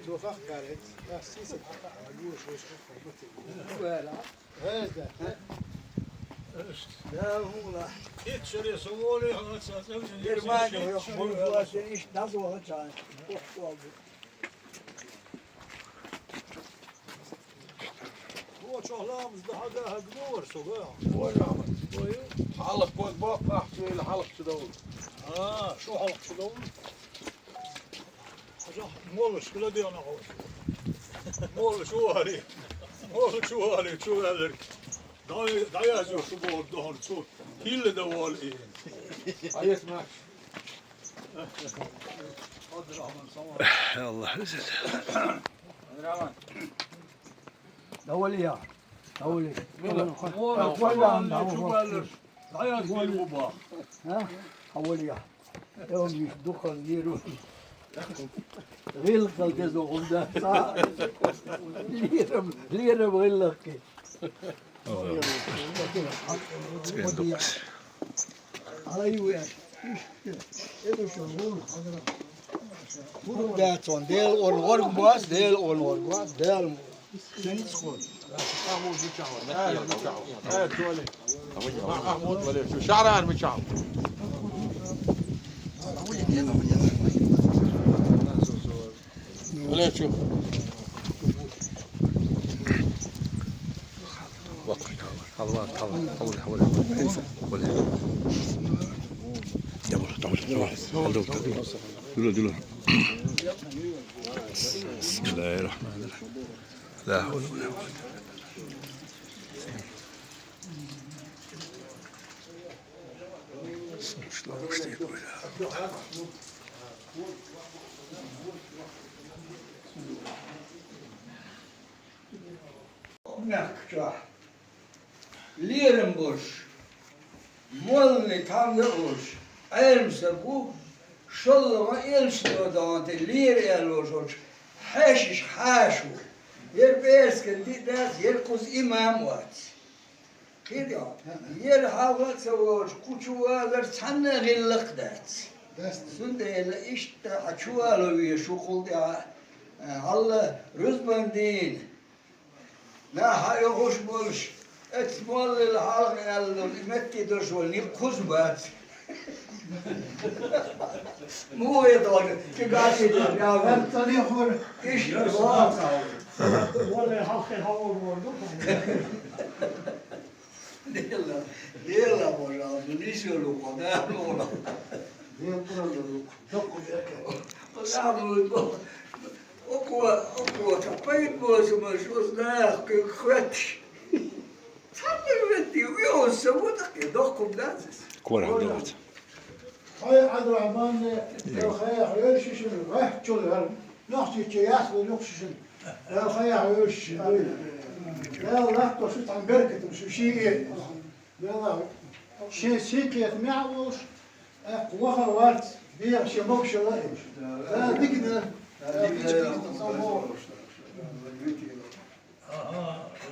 Цо хахкара хӀинца. Ас сийсара хьакхахьа, гоша, гоша, гоша. Вала. Германия, буржуазия, иштта дӀазохучарна. О, чохь ламаз дан хьан дан хьан гора со, га? Хьалха ког боккхахь, цо хьалха чу довла. А, шу хьалха чу довла? Моллаш хила дена хьо. Молла чу вале. Молла чу вале, чу ваьлларг. ДӀа-, дӀаязйо шу бохург ду хьуна цо. Хилла дан волу и. Айс ма. Аллах иза. Давлия. Давлия. Молла, молла, молла чу ваьлларг. ДӀаяздийр бу боху. А? Хьан вале? Эвлиш дукхазлийр ву. ГӀиллакхал деза хӀума дац. Лерам, лерам гӀиллакхе. Ай, веш. Иштта. Дела орна гӀорг бац, Дела орна гӀорг бац, Дела мо. Сенц хо. Махмуд мичахь вара? Махмуд вале, шу Шаъран мичахь вара? Вале, шу. بسم الله الرحمن الرحيم. لا حول ولا قوة إلا بالله. Мехкчохь. Лерам болуш, моллане тхьамда а волуш, Ӏелам стаг ву, шоллагӀа элчано догӀанте лера аьлла волуш волчу хьаьшаша хьаша ву. Яра пӀераскан диъ дац, яра кхуза имам а вац. Кхетий хьо? Яра хьалха а ца волуш, кху чу валар цхьанна а гӀиллакх а дац. Цундела иштта хьан чувало везаш ву кхул тӀаьхьа, хьалла рузбан дийна. Нах хьаоьхуш болуш, оцу моллил хьалха аьлла долу и метте долуш волу никъ кхуза бац. Муха ве догӀу, кхин гаши догӀу, ял ву. Иштта вац. Вале, хьалхе хьан вогӀу ду? Дела, Дела, пожалуйста, нисвелла ву, да, ву. Дела, пожалуйста, доккха беркат. Оцу, оцу, оцу пайда боцу ма шу оцу нахе кхоьттуш. Цхьанна а веттий, уьш сан ву тӀаккха, доккхум дац иза. Корах дац. Хьой, Ӏабдурахьман, Делан хьехавелла шишина, ваьхьчул яра. Нохчийчу яц ву юха шишина. Делан хьехавелла шишина. Дела латтош шу цхьана беркатана, шу ший эца. Делахь, шен сий кхетамехь а волуш, тӀаккха ваха вац, беха шен могушалла а йолуш. Дала дика дара, Дала дика дара, Дала дика дара. Аха,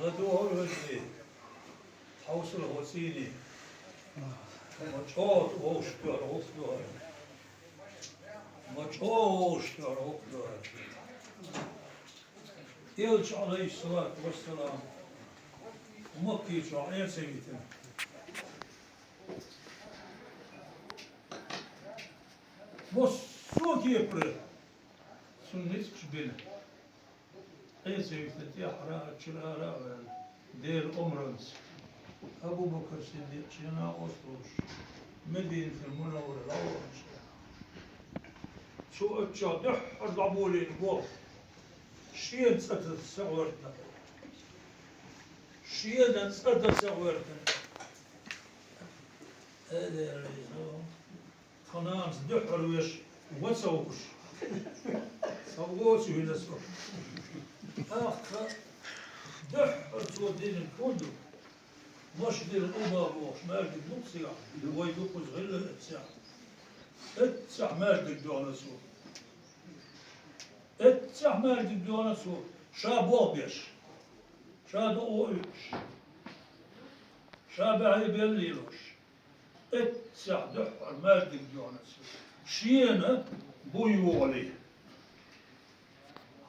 ладогӀал везий, хьовсал хӀо цӀийне. Ма чӀогӀа вовшах тоьхна гӀуллакх ду хӀара. Ма чӀогӀа вовшах тоьхна гӀуллакх ду хӀара. Элча, Ӏалайхиссалату вассалам, Макке чохь Ӏер ца витина. Массо а кепара цунна ницкъаш бина. Ӏер ца витина, тӀаьххьара а, чуьра ара а ваьлла, Делан омранца, Абу-Бакр Сиддикъ шен накъост волуш, Мединатул Мунаввара дӀаваханчу тӀехь, цо оццул дуьххьара дӀаболийна болх, шена цӀа таса ца гӀоьртина. Шена цӀа таса ца гӀоьртина. Тхан нанас дуьххьара веш вац хьовсуш. Сан воцу хӀинца со. ТӀаккха дуьххьара цо динарг хӀун ду? Машидил Къуба бохуш маьждиг ду-кх цигахь, вай ду кхуза хилла эццехь. Эццехь маьждиг доьгӀна цо. Эццехь маьждиг доьгӀна цо, ша болх беш, ша дукъо уьйуш, ша баьхьи белла лелош. Эццехь дуьххьара маьждиг доьгӀна цо, шена буй вогӀале.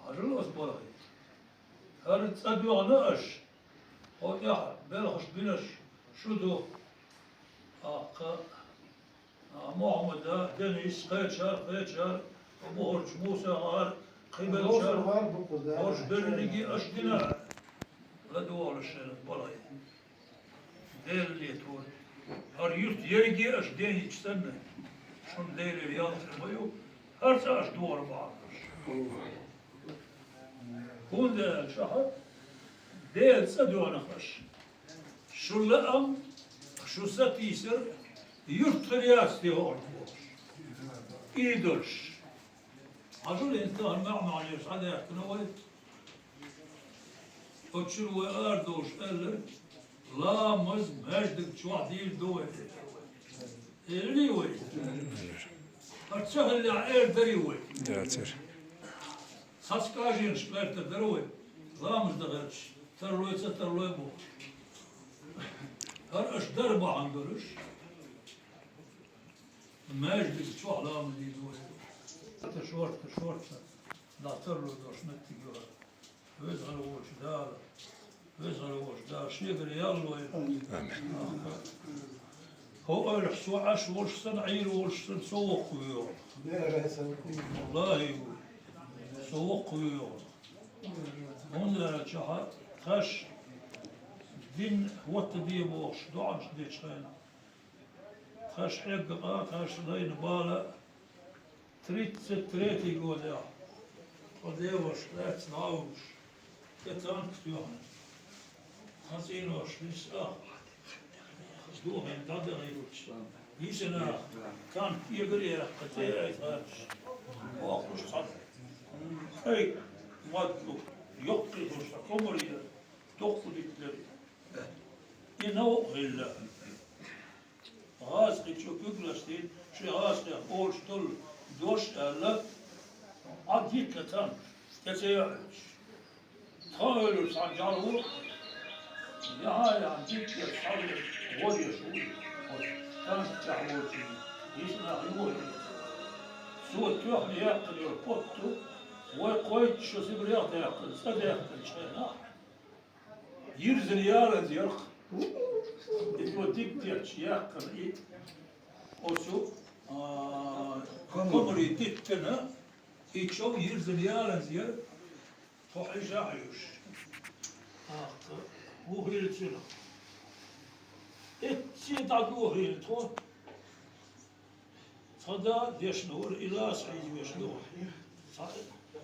Хьажал ас балхе. ХӀара цӀа доьгӀна аша, хьо тӀехь белхаш бинарш шу ду. ТӀаккха а, Мухьаммада, Денис, кхечара, кхечара, бухарчу Мусагара, кхин беллачара, хӀорш берриге аша дина, ладогӀалаш шайна балхе. Делан летора. ХӀара юьрт ерриге аша ден йича санна, шуна Делера ялсамани ма ю, хӀара цӀа аша догӀур бахьана аша. ХӀунда аьлча хьа Делан цӀа доьгӀна аша. Шу лаам, шу сатийсар юьртахь яц те хӀорш бохуш. Идолаш. Хьажал, хӀинца тахана маьӀ-маьӀӀера схьадаьхкина вай. Оцу чуьра вай арадолуш аьлла, ламаз маьждиг чохь дийр ду вай. Элли вай. ХӀара ца хиллехь, эр дарий вай? Дацар. Цхьацца каженаш гӀертар дара вай, ламаз дан гӀерташ, тарлой, ца тарлой бохуш. ХӀара аша дар бахьана долуш, маьждиг чохь ламаз дийр ду вай. Ата шорта, шорта, дӀа тарло долуш меттиг ю хӀара. Веза хила волчу Дала, веза хила волчу Дала шегара яллой. Амин. ХӀокху эвлахь со Ӏаш волуш санна, Ӏийр волуш санна, со воккхавоьгӀу. Валлахи, со воккхавоьгӀу. ХӀунда аьлча тхаьш дин хӀотта де бохуш доӀанаш дечу хенахь, тхаьш хьегна къа, тхаьш лайна бала, тридцать третий годехь, тхо деваша лаьцна дӀа а вуьгуш, тӀе танк тоьхна, тхан цӀийнош нисса а, дохийна дӀадахийтича, йисина танк эгара яьккхина, тӀе яйта гӀерташ, бохуш цхьа кӀай мад ду, йоккхий долуш цхьа комар яра, доккха дитталера. И новкъа хилла. ГӀазкхичо куьг ластийна, шен гӀазкхех олуш долу дош аьлла, Ӏад йитла танк, тӀе ца яьлча. Тхан эвлара цхьана жӀаьла ву, яхьа а яхьа, дитта цхьаьна гӀо деш ву и, оцу танк тӀехь волчу йисинехь юхайина. Цо тоьхна яьккхина йолу потту, вай кхойтта шо Сибрех даьккхина, цӀа даьккхинчу хенахь, йирзина яланза яра-кх. И цо дика детташ яьккхина и, оцу, а, комарий диттина, и чов йирзина яланза яра, тхо хьежа а хьоьжуш. ТӀаккха вухийла цуьнах. Эццахь дӀадохийла тхо. Цхьа да дешна вара, и ласа хьийзавеш ду. Цхьа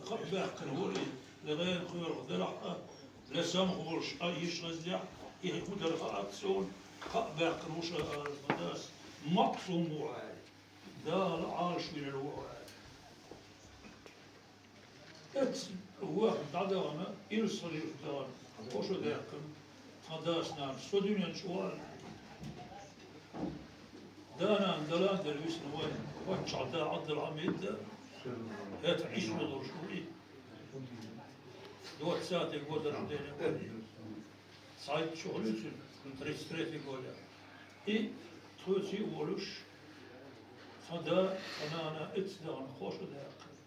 кхаъ баьккхина вара и, ле гӀенах кхоьрах делахь а, ле самха волуш а йиш хазлехь, и хӀун дара хаьац суна, кхаъ баьккхина ву ша ала тхан дас, маъсум ву аьлла, Дала Ӏалашвинарг ву аьлла. Эцца ваха дӀадахана, Илсхан-Юьрта дахана, кхо шо даьккхина, тхан дас-нанас со дуьнен чу ваьлла. Да-нана далан дара висина вайн, паччахь да Ӏабдулхьамид да, хӀета Ӏис волуш ву и. Двадцатый год рождения вайн. Цхьайтта шо хуьлуьйтуш, тридцать третий годехь. И тхоьца а волуш, тхан да, тхан нана эцца дахана, кхо шо даьккхина.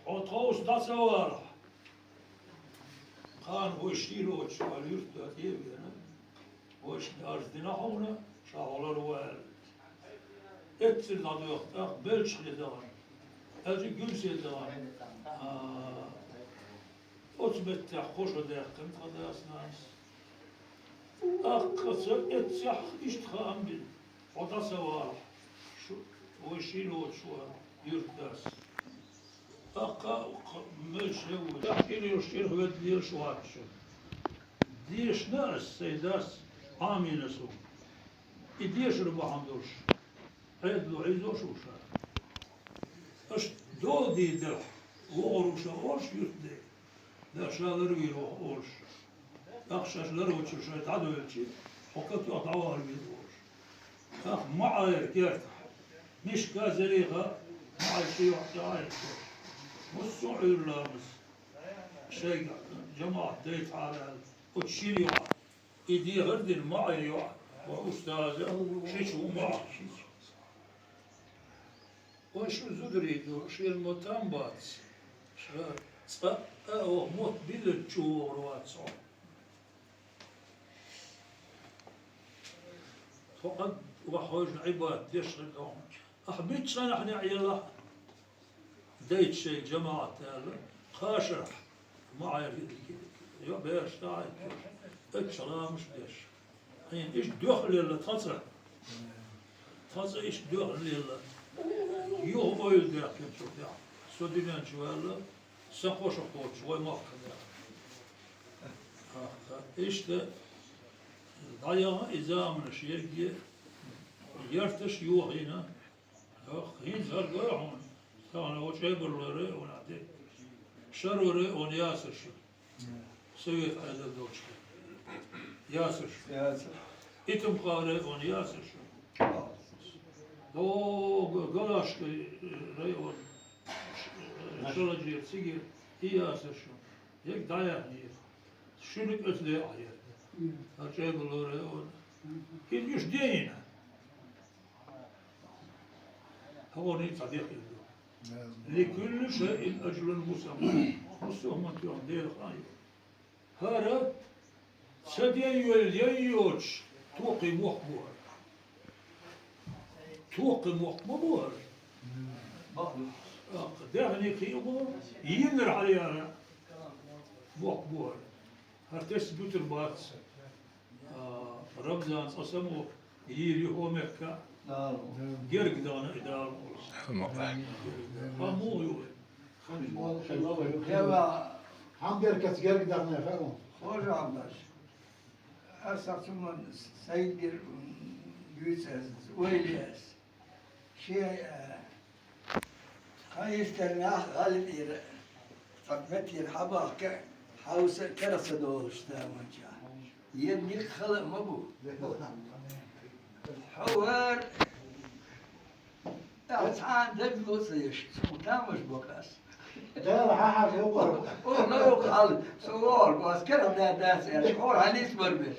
Хьо тховса дӀа ца валахь, кхана вай шийлоцуш ваьлла юьртда тӀе а веана, вайшна арз дина хьуна, ша хьо ларван аьлла. Эццара дӀадоьхна, тӀаккха Белчхе дахана, аьлча Гуьрсе дахана. А, оцу меттехь кхо шо даьккхина тхан дас-нанас. ТӀаккха ца эццехь иштта хаам бина, хьо дӀа ца валахь, шу, вай шийлоцуш ваьлла юьртдас. ТӀаккха кх-, мел шеввуьйту. Ахь кӀира йолуш, кӀира хӀоьттина лелаш вац шу. Дешна ас, сайн дас Ӏамийна суна. И дешар бахьана долуш, Ӏедало Ӏийзош ву ша. Аша дола дийр делахь, вогӀур ву ша олуш юьртда. Да ша ларвийр ву олуш. ТӀаккха шаьш ларвича шайн дӀадоьлча, хьо катоха дӀавахар веза волуш. ТӀаккха МаӀайра кертахь, Мишка, Зелиха, МаӀай ши йоӀ тӀе Ӏайра. Муссо а Ӏуьйра ламаз. Шайга жамаӀат дайта хьара аьлла, оцу шина йоӀа. И дехар дина МаӀай йоӀ, ва устаза, шича ву МаӀа. Вай шу зударий ду, шена ма там бац. Ша цкъа а оха мотт биллина чу вогӀур вац хьо. Тхо къад вахьойжна Ӏибадат деш хир ду. Ахьа миччанахь неӀ елахь, дайта шайн жамаӀат аьлла, кхашарахь, МаӀайра йо бераш тӀаьхьа а етташ, ачча ламаш деш. Хьайна иштта дуьхьал лелла тхан цӀа. Тхан цӀа иштта дуьхьал лелла. Юха ойла даьккхина цу тӀехь. Со дуьнен чу ваьлла, сан кхо шо кхочуш, вай махкахь даьккхина. Иштта дӀаяхна и заманаш ерриге, ярташ йохийна. Йох, хӀинца хӀара гой хьуна, тахана вай чӀебарлора а вуна де. Шарвара а вуна ясар шу. Совет Ӏедал долчу. Ясар шу. Ясар. Итам кхара а вуна ясар шу. О, г-, Галашка, э, район, ш-, э, Шаладжер, цигара, и ясар шу. Як дӀаяхьнера. Шуьниг оцу декъахь яра. Мгм. ХӀара чӀегало район. Мгм. ХӀинца уьш ден йина. ХӀокхуьнан цхьа дехар ду. Мгм. لكل شيء أجل مسمى. Массо а хӀуманна тоьхна Делан хан ю. ХӀара ца ден йолу ян йоцуш, тоххий мохк бу хӀара. Тоххий мохк ма бу хӀара. Даьхни кхин а бу, йиннар хьалаяра мохк бу хӀара. ХӀара тесна буьтур бац. А, Рамзан цкъа само йийр ю хӀокху мехкан. Герга дахана и Дала мукъалахь. Хьан муха ю вай? Хьан беркатца герга дахана хаьа? Хожа Ӏабдаш. Аса цуьнан сайгара, м, дуьйцу аса, ойла ю аса. Шен, а, Хьан йистера нах гӀалин ира, цхьа меттера хьабахка, хьовса а, кара а ца долуш заманчохь. Ерриг хала а ма бу. Хьо вара, ахьа цхьана дагало а ца еш, суна тамаш бо ас. Дала хьан хьан вокхур. О, ма вокху хьал, со вогӀург, ас кара а дац аьлча, хьора хьан нийса бара беш.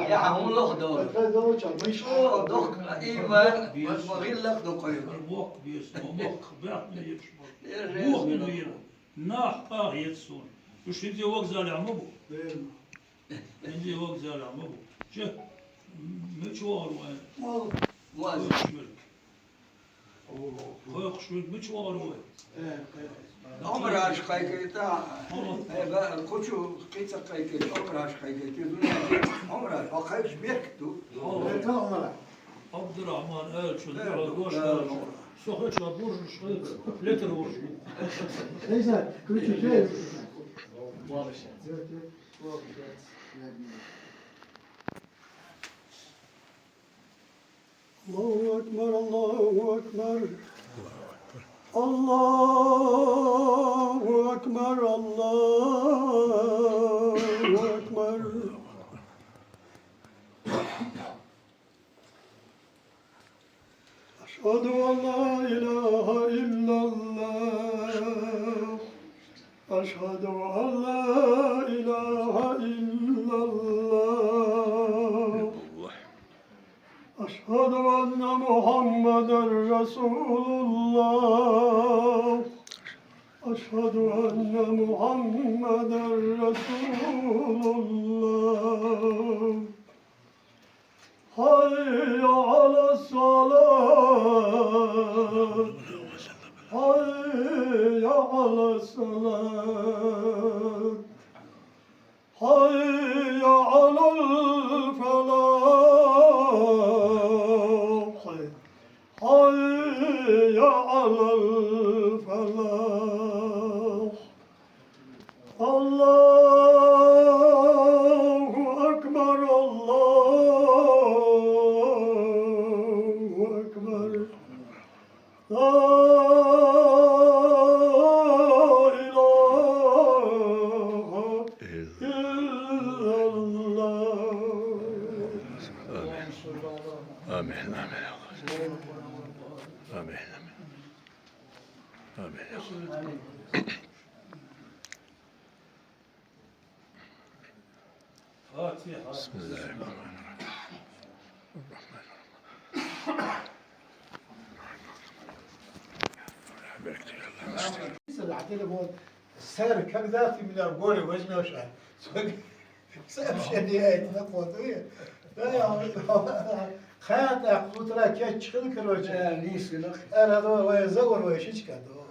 Я хьан хӀун лоха долу? О, дохка, ийман, ма гӀиллакх ду кхуьнга. Мохк беза, мохк баьхна езаш бу. Мохк беза. Нах къахьеца суна. Уьш хӀинца вокзалехь ма бу. ХӀинца вокзалехь ма бу. Че, мича вогӀур вай? Муаз. Кхойкхуш верг. Кхойкхуш верг мича вогӀур вай? Омраш кхайкхийта. Э, ба-, кхучу кхин цкъа кхайкхийта, омраш кхайкхийта. Омраш, хьо кхайкхаш беркат ду. Омраш. Абдурахман аьллачул, э, дуьхьал дош аьллачул. Со хӀетта буржаш хилча, летар волуш ву. Эйса, включи, включи. Аллаху акбар, Аллаху акбар. Аллаху акбар, Аллаху акбар. أشهد أن لا إله إلا الله. أشهد أن لا إله إلا الله. أشهد أن محمدا رسول الله. أشهد أن محمدا رسول الله. حي على الصلاة. حي على الصلاة. حي على الفلاح. حي على الفلاح. الله أكبر، الله أكبر. لا إله إلا الله. آمين. آمين، آمين. آمين، آمين. آمين. بسم الله الرحمن الرحيم. Сэр, когда ты меня в горе возьмёшь, а? Сообщение это на ходу. Да, я вот, хата, утра кетч хил, короче. Да, нийса хила. Ара, ну, вай, Заур, вай, шичка, ну.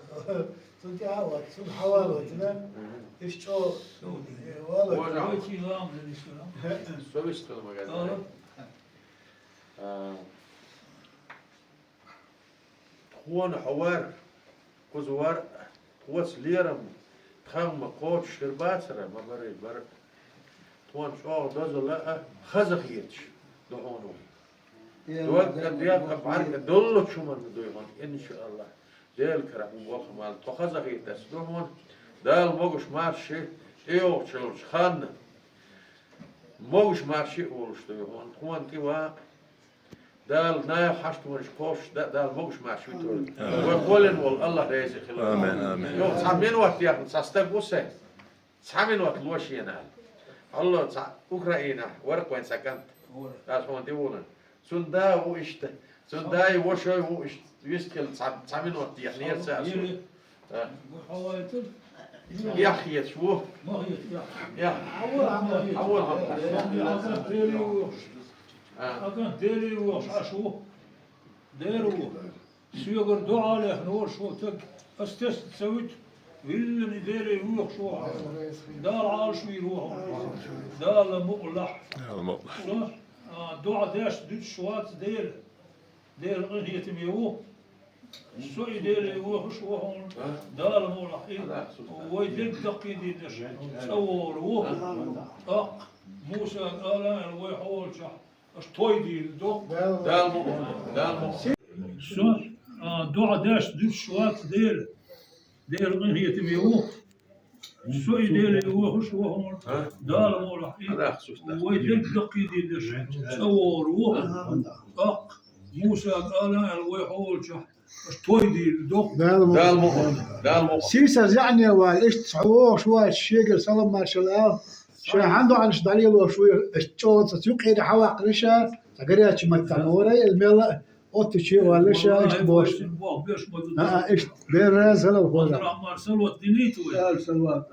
Цунна тӀе а вац, цунна хьавалойтина. Мгм. Иштта чӀо, э, валойтина. Боже, вай чи лам, дедишка, лам. Совесть хила магазин. Ага. А, тхона хьо вар, кхуза вар, тхоца лерам, тхан ма кхочуш хир бацара, ма барий, бара. Тхона чӀогӀа дозалла а, хазахеташ ду хьуна. Догга, дегӀа, бӀарга доллучу хӀуманна дуй хьуна, иншааллахӀ. Делан карахь ву болх а мала. Тхо хазахетарца ду хьуна. Дала могуш-марши тӀейогӀучу йолчу ханна. Могуш-марши а волуш дуй хьуна. Тхуна тӀе ван. Дала наха хьаштонаш кхоссуш да, Дала могуш-маьрша витар. Амин. Вай кхоьллина волу АллахӀ реза хилар. Амин, амин. Йо, цхьа минот яхна, цхьа стаг ву сайн. Цхьа минот ло шена аьлла. Алло, цхьа Украинахь вара вайн цхьа кӀант. Аса хьуна тӀе волу. Цуьнан да ву иштта. Цуьнан дай, вошой ву иштта. Вист хилла цхьа, цхьа минот дехнера цара суна. А. Яхъ хеташ ву. Яхъ. Хьан вара? Хьан вара? Акан Деле вохуш Ӏаш ву. Дера ву. Соьгара дуӀа лехна вара шо таг. Ас тесна ца вуьту, виллина Деле воьхуш ву хьо. Дала Ӏалаш вийр ву хьо. Дала мукъ лахь. Дала мукъ лахь. Со, а, дуӀа деш дуьтуш вац Дела. Дела къинхетаме ву. Со и Деле воьхуш ву хьуна. Дала мукъ лахь. И вай дерг даккхийдина деш цӀа вогӀур ву. ТӀаккха Мусага ала аьлла вай хьо волчохь. Аша той дийр ду. Дала мукъ, Дала мукъ. Со, а, дуӀа деш дуьтуш вац Дела. Дела къинхетаме ву. Со и Деле воьхуш ву хьуна. А? Дала мукъ лахь. И вай дерг даккхийдина деш цӀа вогӀур ву. ТӀаккха Мусага ала аьлла вай хьо волчохь. Аша той дийр ду. Дала мукъ. Дала мукъ. Дала мукъ. Сийсаз яӀне вай, иштта хьо вогӀуш вац, шегара салам-маршалла ала. Ша хьан доӀанаш дӀалелош ву, аш чӀогӀа ца юкъера хьан ваккхара ша, ца горячий маттахь ма вара, иза мелла а, оттачу а валла ша, иштта бохуш. А, а, иштта, бер раза хилар хьо. Абдурахман, салот дилийта вай. Салот.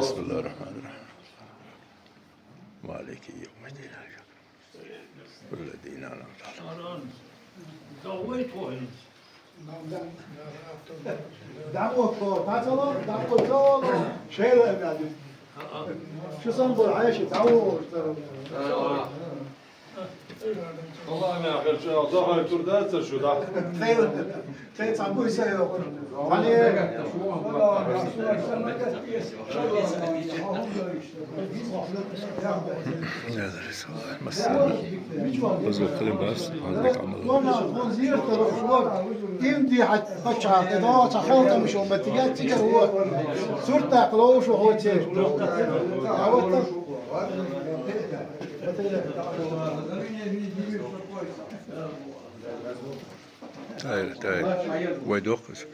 بسم الله الرحمن الرحيم. مالك يوم الدين. الذين أنعمت عليهم. Шу сан бу, Ӏайша, дӀавоьдуш дара. Аллах, ма хир шу, дохой тур дац шу, да? Тхай, тхай цхьа буй са йоккхуш. Хьан е? Масса. База кхалин барс, хьаза дика Ӏамал. Вон зерта рухур. Им ди хьат пачхьа, тӀе доцу хьалкамаш ван ма тига, тига вон. Сурт даккха ловш ван хьо церт. А вот так. Тайра, тайра. Вай дохкас.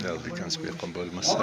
Yaldı kanspê kambal masal.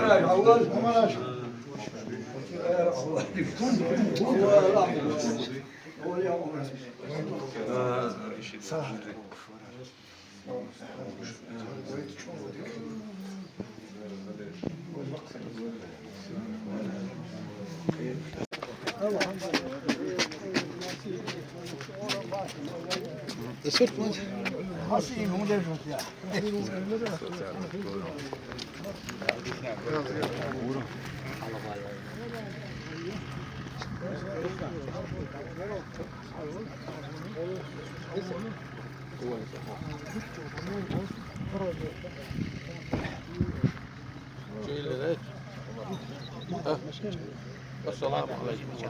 Assalamu alaikum.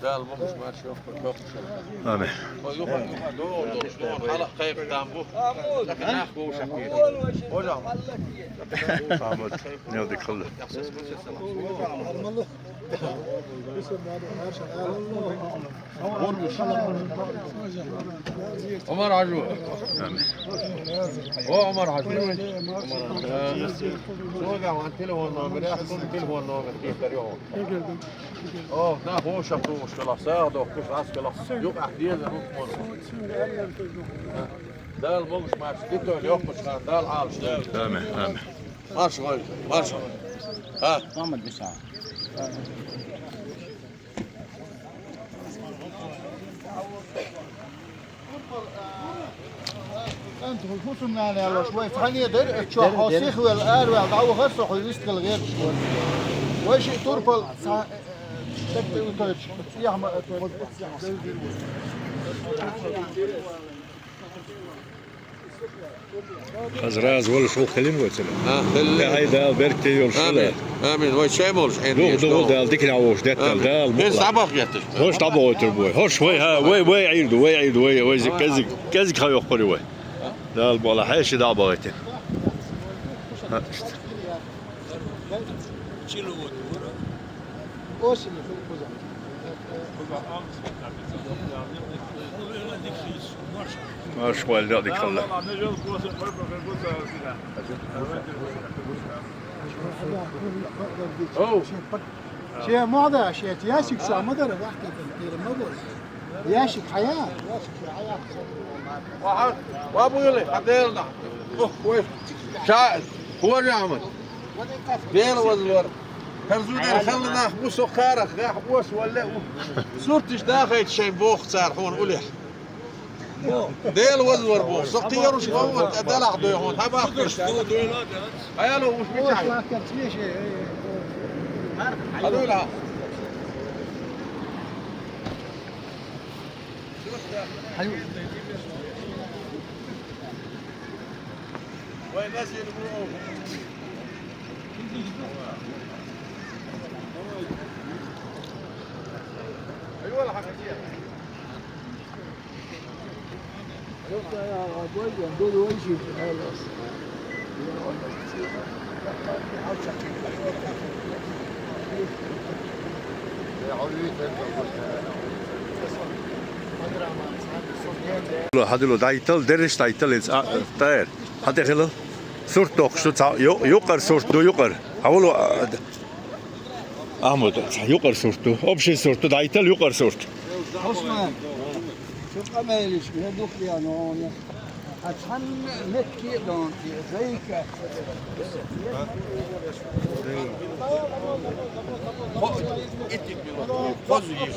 Dal mog'uş marş yok, yok. Amin. O yok, yok, doğru, doğru, doğru. Hala kayıptan bu. Yakın ah, bu uşak değil. Hocam. Ahmet, ne oldu, kıllı? عمر عجوة. هو عمر عجوة. آه. شو قاعد عن تليفون نومر؟ يا أخي، تليفون نومر كيف اليوم؟ أوه، نا، هو شفتو مشكلة. ساعة دو، كوش عسكرة. يوم أحدية نومر. Dal bolmuş maç. Git öyle yokmuş lan. Dal al işte. Amin, amin. Marş koy. Marş koy. Ha. Muhammed bir saat. أنتوا الفصل معنا يلا شوي. ثانية دير، تشوف حوسيخ والآر والدعوة غير صح ويستقل غير شوي. وشي توربل. تكتب وتوش. يا أحمد. Хазраз валаш ву хилин вай цӀена. А, хилин. Э, гьай Дала беркате йолаш хила. Амин. Амин. Вай чай болаш хӀинца. Дугу, дугу, Дала диканахь вовшах деттал. Амин. Дала мукъалахь. Хьо дӀабохуьйтур бу вай. Хьо вай, хьа, вай, вай Ӏийр ду, вай Ӏийр ду, вай, вай зи кӀезиг, кӀезиг хьа йоккхур ю вай. Дала мукъалахь, хьеший дӀа а бахийтина. Хьа, иштта. Марш валла, дика хилла. Оу. Шен ма дара, шен ящик ша ма дара, вахтатан тӀера ма бара. Ящик хьая? Ва хьа, ва буйли, хьа делна. Ух, вай. Ша, хӀора Ахьмад. Дела вазвар. Хьан зудар хилла нах бу со кхарах, гахь ош валле у. Сурташ дахайта шайн боху цара хьуна улехь. Дела вазвар боху. Со кхераш ван ван, тӀе далахь дой хьуна, хьан бахкаш. Хьаяло уш мичахь. Хьадуйла. Хьадуьллу, дӀайттал, дерриш дӀайттал иза, а, тӀера. Хьан тӀе хилла? Сурт доккхуш ду, цхьа ю-, юкъара сурт ду, юкъара. Хьан вуллу, а, д-, Ахьмад, цхьа юкъара сурт ду. Общий сурт ду, дӀайттал юкъара сурт. Усман, шу къамелаш, я духьяно, а цхьанна метте а дон, зайка. Хо-, итт било, хоза йиш.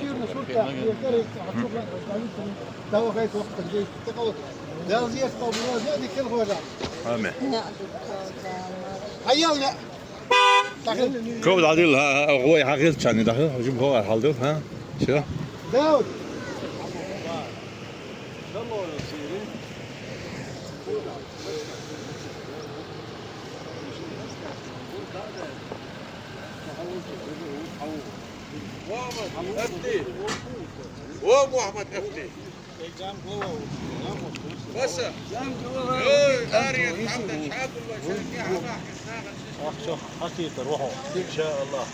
Амин. Ков дӀадилла, хьан, хьан, гӀой хьан хилчарна даха, жим хӀора хьалдо, хьан? Шо? Дауд! О, Мухьаммад, Эфти! О, Мухьаммад, Эфти! Ахча хьакхийтар вахьо, иншааллахӀ.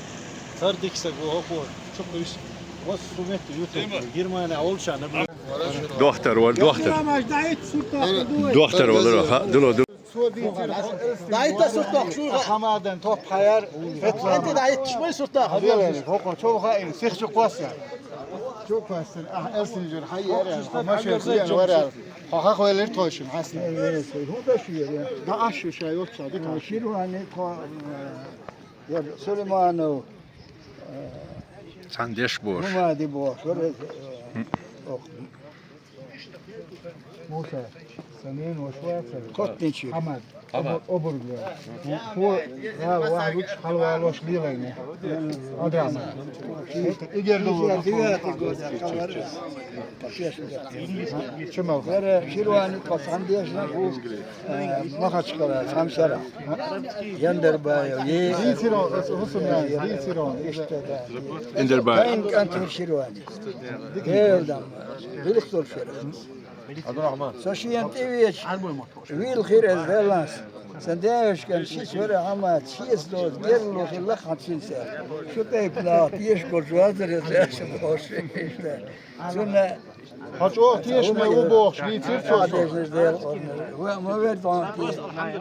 Сардиксаг ву хӀокхо, чу кхуьйсу. Васу метта ютуб, Германия олча наб. Дохтар вар, дохтар. Дохтар вар, ха, дуло, дуло. ДӀайта суртах шу. Хьамадан топ хьаяр. ХӀанти дӀайта шмай суртах. Хьавелани, хӀокхо чов хаим, сих чу кхоссар. Чу кхоссар, ахь элсинжир хьайяр, машин хьаяр варар. Хьо хьахвелир тхойшим хьасна. ХӀун да шу яр? Да аш шу шай оццал, да каш. Ширвани кхо, э, яр Сулейманов, э, Цхьана деш бохуш. Мумади бохуш, вара, э, ох. Муса, сан нена ваша вацара? Коттинчуьра. Хьамад. Хьамад. Обур-, обург вара. Хьо, вала вахьа лучу хьалавалош лелайна. Адам. Игер ду. Шестьдесят девятый год, а, хьалавара. Чу мел. Вара Ширвани тхо цхьана дешна ву, э, Махачкала, цхьана шарахь. Яндарбаев, е. Дийцирон, хӀусамна, дийцирон. Иштта, да. Индербаев. Тайн кӀант ву Ширвани. Гел дам. Гулхтур шера. Абдурахман. Со шена тӀевеча, вил хир эз велланс. Сан даьшкан ши чура хӀама, ши эс доз, герло хилла хьан шин сер. Шу тайпа нах, тешко жуазар, я зайша боши, ишта. Цунна хьо чӀоагӀа тешаме ву бохуш, вийцира цо со. Ва ма вер дон ти,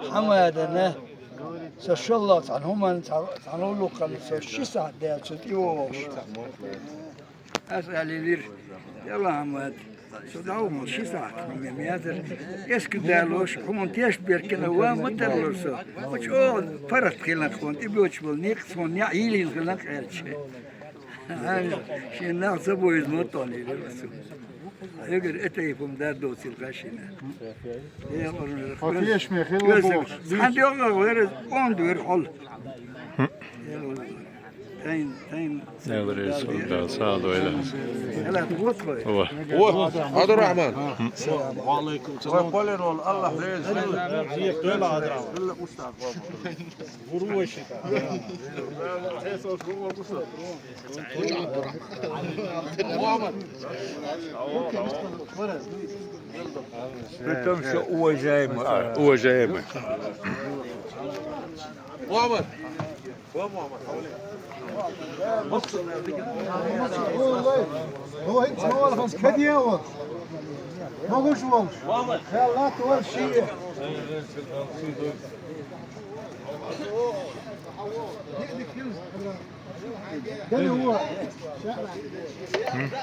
хӀама дана. Со шолла цхьан хӀуман, цхьан, цхьан уллукхан, со ши сахьат даьлла цу тӀе вогӀуш. Ас алилир, я Мухьаммад, со дӀавахана ши сахьат, хӀума мезар. Эска далош, хӀуман теш беркина, ва ма тарлур со. Ва чӀогӀа паргӀат хиланкъ хьуна, тӀебоьдуш болу никъ, хьуна яа йийлина хиланкъ аьлча. Ай, шен нах ца бойза ма тонийла васу. Эгар этайпум дар доцийла хашина. Хьо тешаме хилла бохуш. Цхьан дегӀа вера, он дуьйра хьол. Тайн, тайн. Дела реза хуьлда, сагӀа дойла. Хьала, вот хой. Ва. О, Абдурахман. Ва алейкум салам. Ва къоле рол, Аллах реза. Дела устав. Гуру вайши. При том, что уважаемый, а, уважаемый. Мухаммад. Вай, вай, вай, кадиявал. Могуш вал. Халат вал шиъ.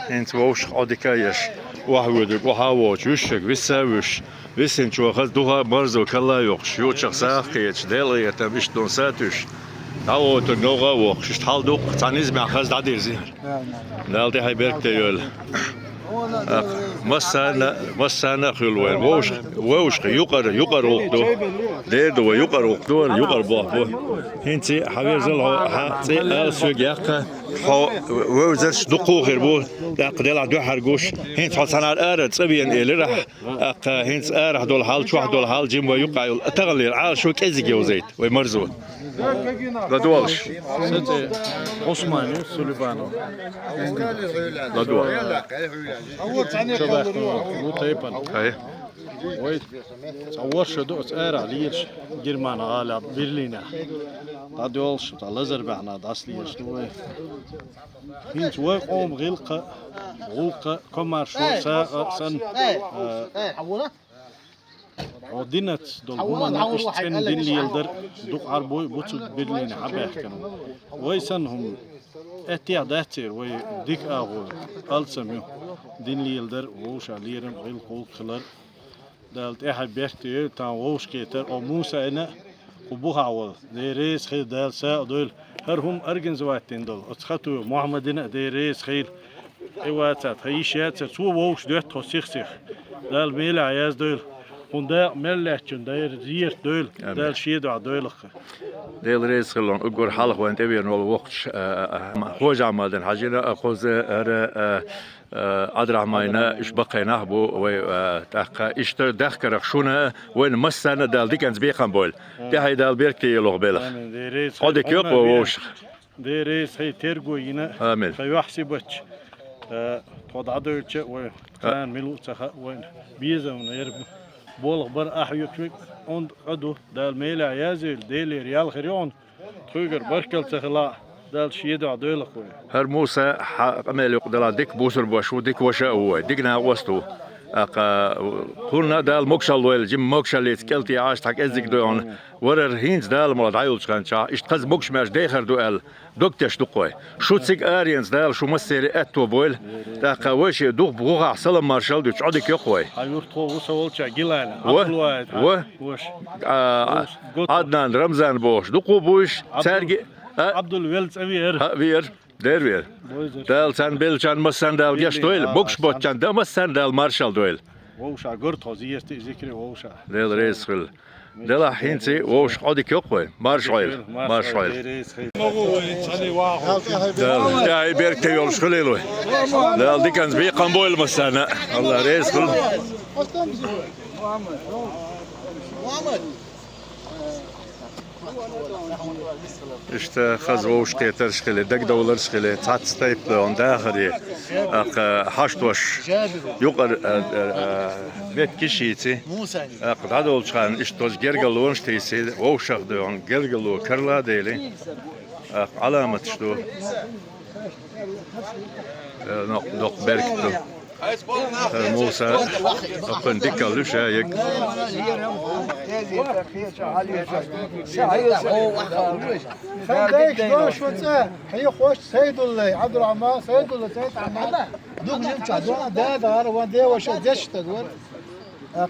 ХӀинца вовшах Ӏодика а еш, охьавоьдург охьа а воцуш, вуьшшаг виса а вуьш, висинчо хаза духа а марзо калла а йоккхуш, юучах сагӀа кхеташ, Делан гӀетам иштта дун сатуьйсуш, дӀавойтург новкъа а воккхуш, иштта хьал дуккха, цхьа низамехь хаза дӀадирзира. Дала тӀаьхье беркате йойла. Массарна, массарна а хуьлу вайн. Вовшах, вовшах юкъара, юкъара гӀуллакх ду. Дера ду вай, юкъара гӀуллакх ду, юкъара бохь бу. ХӀинца хьан везал хьо, хьан цӀе ала соьга яккха, хьо вевзарш дукха хир бу, тӀаккха делахь дуьхьара гуш. ХӀинца хьо цхьанхьара ара цӀа вена элира ахь, тӀаккха хӀинца арахь долу хьал, чохь долу хьал, жима вай юкъахь йолу, таханлера Ӏалашо кӀеззиг йовзийта, вай марзо. ЛадогӀалаш. Сан цӀе Ӏусман ю, Сулейманов. ЛадогӀал. Чо баьхкина ву тайпана. Хай. Вай цхьа ворхӀ шо ду оцу арахь лелаш Герман гӀалахь Берлинехь. ДӀадоьлхуш, цхьа лазар баьхьна дӀасалелаш ду вай. ХӀинца вай къоман гӀиллакх а, гӀуллакх а, комаьршо а, сагӀа а санна, а, хьо динац долу хӀуманна иштта цӀена дин леладар дукха Ӏарбой а буцург Берлине хьабаьхкина. Вай санна хӀума аьттехьа дац церан, вай дика агӀо, алсам ю. Дин леладар, вовшах лерам, гӀиллакх-гӀуллакх хилар. Дала тӀаьхье беркате йойла, тахана вовшахкхетар, о Мусайна а, кху бухахь волу, Дела реза хила, Дала сагӀа дойла, хӀара хӀума организовать дина долу, оцу хатур Мухьаммадина а Дела реза хила. И вацахь, тхан йиш яцара, цо вовшах доьтту тхо сих-сиха. Дала мелехь яздойла. ХӀун дакъа мел лаьттачун дайра зерат дойла. Амин. Дала шен дуьхьа дойлакха. Дела реза хила, уггар хьалха вайн тӀевеана волу воккхачу, а, а, а, Хожа Ахьмадана хьажина, а, кхуза, ара, а, а, Ӏабдурахьмайна, уьш баккхий нах бу вай, а, тӀаккха. Иштта дахкарах шуна, вайна массарна а Дала диканца бекхам бойла. ТӀаьхье Дала беркате йойла оха белах. Амин. Дела реза хила. Хьо дика йоккхо вовшах. Дела реза хила, терго йина. Амин. Сан юьхь сибатча, э, тхо дӀадоьлча а вай, царна мила ву ца хаьа вайна. Безамна яра болх бар ахь юьхь виг, онда къа ду, Дала мелехь язйойла, Делера ял хир ю хьуна. Тхуьгара баркалла ца хила, Дала шен дуьхьа дойлакх вай. ХӀара Муса хьан къамел юкъа делахь дика бусурбаш ву, дика ваша а ву вай, дика накъост ву. ТӀаккха хӀунна а Дала могушалла лойла, жима могушаллица кӀелтӀе Ӏаш тхьа кӀеззиг дойла. Варар хӀинца Дала мула дӀайолчу ханчахь, иштта хаза могуш-маьрша дехар ду аьлла, дог теш ду-кх вай. Шу цига аренца Дала шу массеран аьтто бойла, тӀаккха вай шен духу бухахь салам-маршалла дуьтуш Ӏодика йоккху вай. Хьан юртахо ву сан волча Гилана, ва, Абдулвахьид, ва, ваша. А, Ӏаднан, Рамзан бохуш, дукхо буйш, Абдул-, цаьрга, а, Абдул вел цӀа веара. А, веара, дер веара. Дала царна беллачарна массарна Дала гечдойла, могуш боцчарна дан массарна Дала маршалла дойла. Вовшах гур тхо зерат а, зикр а вовшах. Дела реза хила. Делахь хӀинца вовшах Ӏодика йоккху вай. Марша Ӏойла. Марша Ӏойла. Дала тӀаьхье беркате йолуш хуьлийла вай. Дала диканца бекхам бойла массарна. Аллах реза хила. Иштта хаза вовшахкхетарш хиле, дагадовларш хиле, цхьацца тайпа догӀун дахаре, тӀаккха хьаштош юкъара, а, а, а, бетка йиш йийце, тӀаккха дӀадолчу ханна иштта хаза гергарлонаш тийсе, вовшах догӀун гергарло карладели, тӀаккха Ӏаламаташ ду. Э, но, доккха беркат ду. Э, Муса, оккхун дикка луьша егг. Сан дайш дош ван цӀа, хьехош Сайдуллай, Абдурахман, Сайдулла, Сайд Ахмад. Дукха жимчохь дуьхьа, да, да, ара, ван деваша, дешта стаг вара.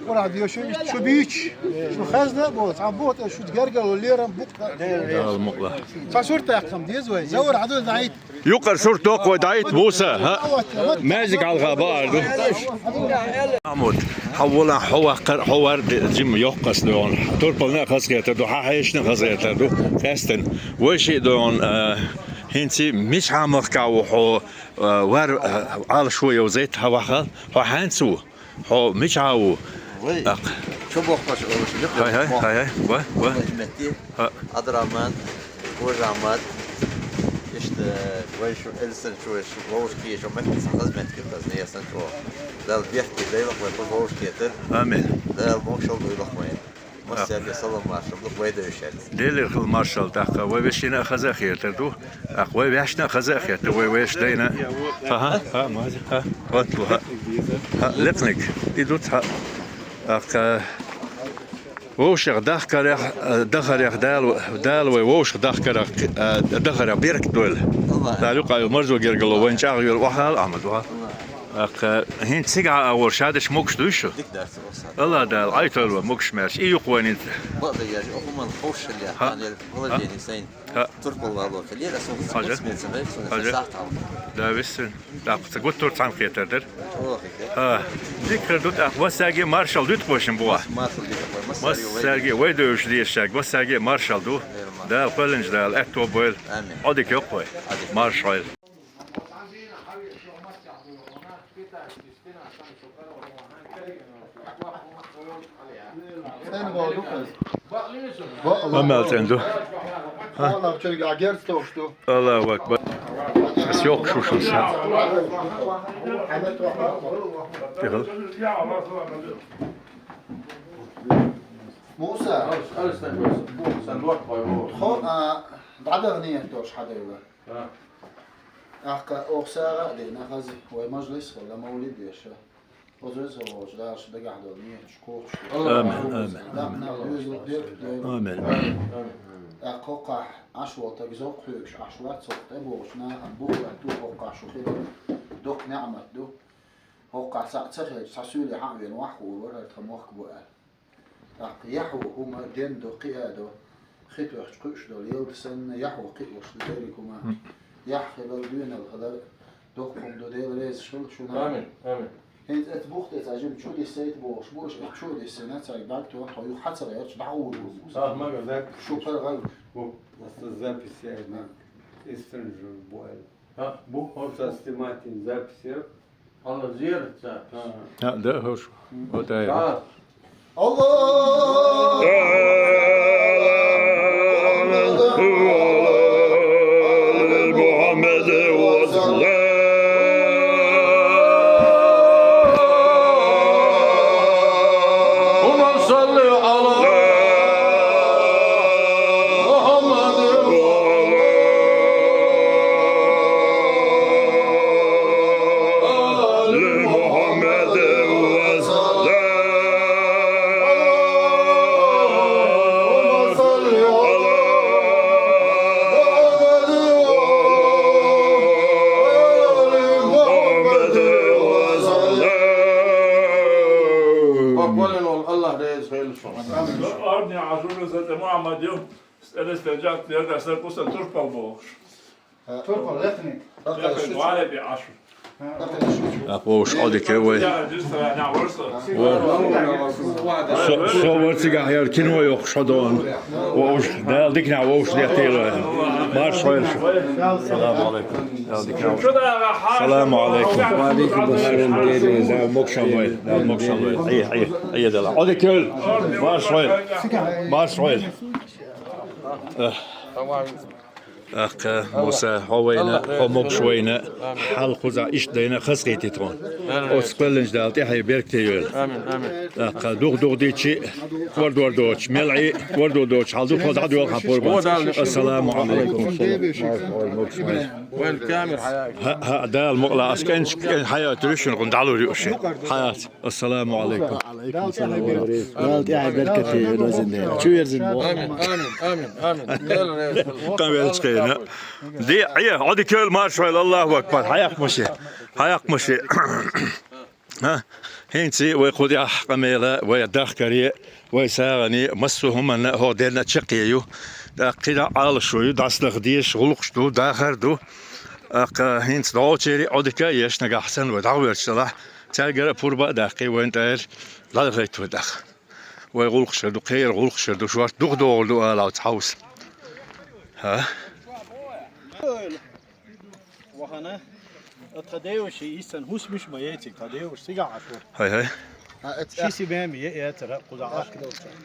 Къуръан доьшу, шу бийча, шу хазна а бо, цхьа боху тӀе шу гергарло лерам букъа. Дала мукъла. Цхьа сурт тӀаккха деза вай, завар хьадуьйла дӀайта. Юкъара сурт доккхой дӀайта, Муса, хӀа? Маьждиг хьалха баар ду. Махьмуд, хьо валахь, хьо ваккхар, хьо вар де, жима йоккхас догӀун. Турпална а хазахетар ду, хьан хьешна а хазахетар ду. Къаьстина. Вай шиъ догӀун, а, хӀинца мичахьа махкахь ву хьо, а, вар, а, Ӏалашо йовзайта хьан вахал? Хьо хьаьнца ву? Хьо мичахьа ву? Вай, тӀаккха чу бохкуш олуш бихьа. Хай, хай, хай, хай. Ва, ва. Вай метти. ХӀа. Абдурахман, Божамат. Иштта вай шу элсан чу, шу вовшахкхийча метта сан хаза меттиг хазна ясан чу. Дала бехке дайлах вай кху вовшахкхетар. Амин. Дала могушалла дуйлах вай. Массаьрга салам маршалла ду вай девшаьрга. Делера хила маршалла тӀаккха. Вай вешина а хаза а хетар ду. ТӀаккха вай ваьшна а хаза а хетар, вай вешан дайна. Ха-ха, ха, мази, ха. Ватту, ха. Ха, лекханиг. И ду цхьа. ТӀаккха вовшех дахкарех, а, дахарех Дала, Дала вай вовшех дахкарех, а, дахарех беркат дойла. Дала юкъахь йолу марзо гергарло вайн чӀагӀйойла, охьа ала, Ахьмад, охьа. ТӀаккха хӀинца цигахь а агӀор шадерш могуш дуй шу? Дика дац, охьа. Алла Дала, Ӏайтойла вай могуш-маьрша, и юкъа вайна. Бакъдерг аьлча, хӀуманна ховшалла, хьанера положение сайн. ХӀа. Турпал вало хилира, аса хӀума хьажа. Хьажа. Да, виссина. ТӀаккха ца гуттар цхьаьна кхетар дара. Чо хи де. ХӀа. Дика хир ду тӀаккха, массаьрге маршалла дуьту вайшин бу. Мас-, маршалла дуьту вай, массаьрге вай. Массаьрге вай девзаш дезачаьрга, массаьрге маршалла ду. Дера маршалла. Дала кхоьллинчу Дала аьтто бойла. Амин. Ӏодика йоккхой. Ӏодика. Марша Ӏойла. Амал цӀена ду. Аллаху акбар. Ас йоккхуш ву шуна са. Тихо. Муса. Тхо, а, дӀадаханехьа долуш хьадайла. ТӀаккха оха сагӀа а дина, хаза вай мажлис а хилла, мовлид а деш. Оцу веза волчу Дала шу дагахь долу нияташ кхочуш. Амин, амин, амин. Амин. ТӀаккха хӀокхахь Ӏаш волу стаг зовкх хьоьгуш Ӏаш вац, хӀокху тӀебогӀучу нахана бух латту хӀокхахь шу хилар. Доккха неӀмат ду. ХӀокхахь цхьаъ ца хилча, цхьа суьйле хьан а вена ваххур вара, хӀара тхан мохк бу аьлла. ТӀаккха яхь ву хӀума, ден до, кхиа до, хи тоьхча кхуьуш долу ялта санна, яхь ву кхиош ду дерриг хӀума. Яхь хилар, доьналла хилар, доккха хӀума ду, Дела реза хила шуна. Амин, амин. ХӀинца эцу бух тӀе цхьа жима чу диссайта бохуш бу, аша эцу чу а диссина, цаьрга дӀатоьхна, тхо юха хьацара гӀерташ дӀагӀур бу. Ах, мага, запись. Шу паргӀат. Бу, аса запись яьрна, эстранжур бу аьлла. А, бу, хӀорш. Аса снимать запись яр. Хьала зерат цаьрца. А, да, хӀорш. Вот, ай. Да. Аллах! Мухаммад ва саллам. Салли ала Мухаммад ва ала али Мухаммад ва саллам. Салли ала Мухаммад ва али Мухаммад ва саллам. Бакъвалин вал Аллах реза хила шуна. Орден Ӏаш ву иза тӀе Мухьаммад ю, стелестер жат, дерда сар кусан турпал бохуш. Турпал, лехни. Лехни, вале би Ӏаш ву. Ах, вовш Ӏодика вай. Со, со вар цигахь яр кино йоккхуш хьо дон. Вовш, Дала дикнехь вовш деттийла. Марш хойла шу. Салам алейкум. Дала дикнехь вовш. Салам алейкум. Ва алейкум ассалам. Дала мокшам вай. Дала мокшам вай. Ай, ай, ай, Дала. Ӏодика вай. Марш хойла. Марш хойла. Эх. Ах, Муса, хьо вайна, хьо могуш вайна, хьал кхузахь иштта дайна хазахийти тхуна. Оцу кхоьллинчу Дала тӀаьхье беркате йойла. Амин, амин. Ах, дух-дух дичи, кӀордор доцуш, мел Ӏи, кӀордор доцуш, хьал дукха дӀадоьлху хьан пурба. Ассаламу алайкум. Вайн камера хьаяьгӀ. ХӀаъ, хӀаъ, Дала мукъалахь, ас кӀанчу кӀен хьаятур ю шуна, гӀун дӀалур ю ши. Хьаят. Ассаламу алайкум. Дала тӀаьхье беркате йойла везан Дела. Чу верзина боху. Амин, амин, амин, амин. Къан велчкъена. Ди, Ӏе, Ӏодика йойла, марша войла, Аллаху акбар. Хьаяккха маши. Хьаяккха маши. ХӀа? ХӀинца вай кху тӀехь къамела, вай дахкаре, вай сагӀане, массо а хӀуманна хӀокху денна чаккхе ю. ТӀаккха кхидӀа Ӏалашо ю, дӀасалаха дезаш, гӀуллакхаш ду, дахар ду. ТӀаккха хӀинца дӀолчерий Ӏодика а еш, нагахь санна вай дӀагӀоьрташ делахь, цаьргара а пурба а даккхий, вайна тӀера дӀадахайта вай тӀаккха. Вай гӀуллакхаш ду, кхеран гӀуллакхаш ду, шорта духадогӀур ду ала оцу хьовса. ХӀа? Вахана, тхан девуши, исан хӀусамаш ма яций, тхан девуши, цигахь Ӏаш вара. ХӀай, хӀай. Ши си бен е эцара, кхуза Ӏаш.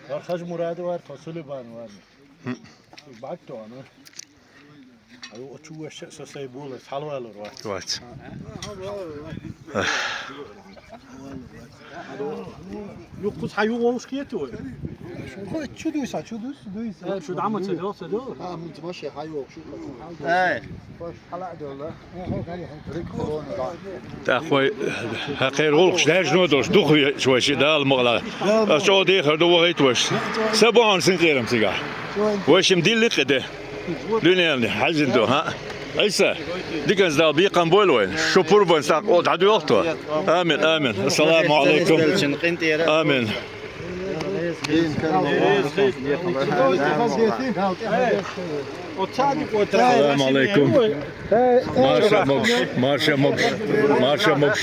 Вара Хажмурада вара, тхан Сулейбан вара. БӀарг тоьхна. Аю, оцу вешан со сайн болу, хьалавалур вац. Вац. Юххуз хьан юхавовш кхета вай? Хой, чу дуьйса, чу дуьйса, дуьйса. Э, шу дӀа ма ца догӀу, ца догӀу? А, муьлхха машен хьан юхавовш ю? Ай. Хош, хьала а девлла. Рик хӀоранна дӀа. ТӀаккха вай, хьан кхеран гӀуллакхаш даьржина долуш, дукха везаш вай ши Дала мукъалахь. Ас чӀогӀа дехар ду вахийта ваша. Са бохьана синкъерам цигахь. Вай шимма дилли кхин де. Дуьненна хьаьжжина ду, хӀа? Ӏийса, диканца Дала бекхам бойла вайна. Шу пурбанца дӀа-, дӀадоьлху тхо. Амин, амин. Ассаламу алайкум. Амин. Ассаламу алайкум. Марша могуш, марша могуш, марша могуш.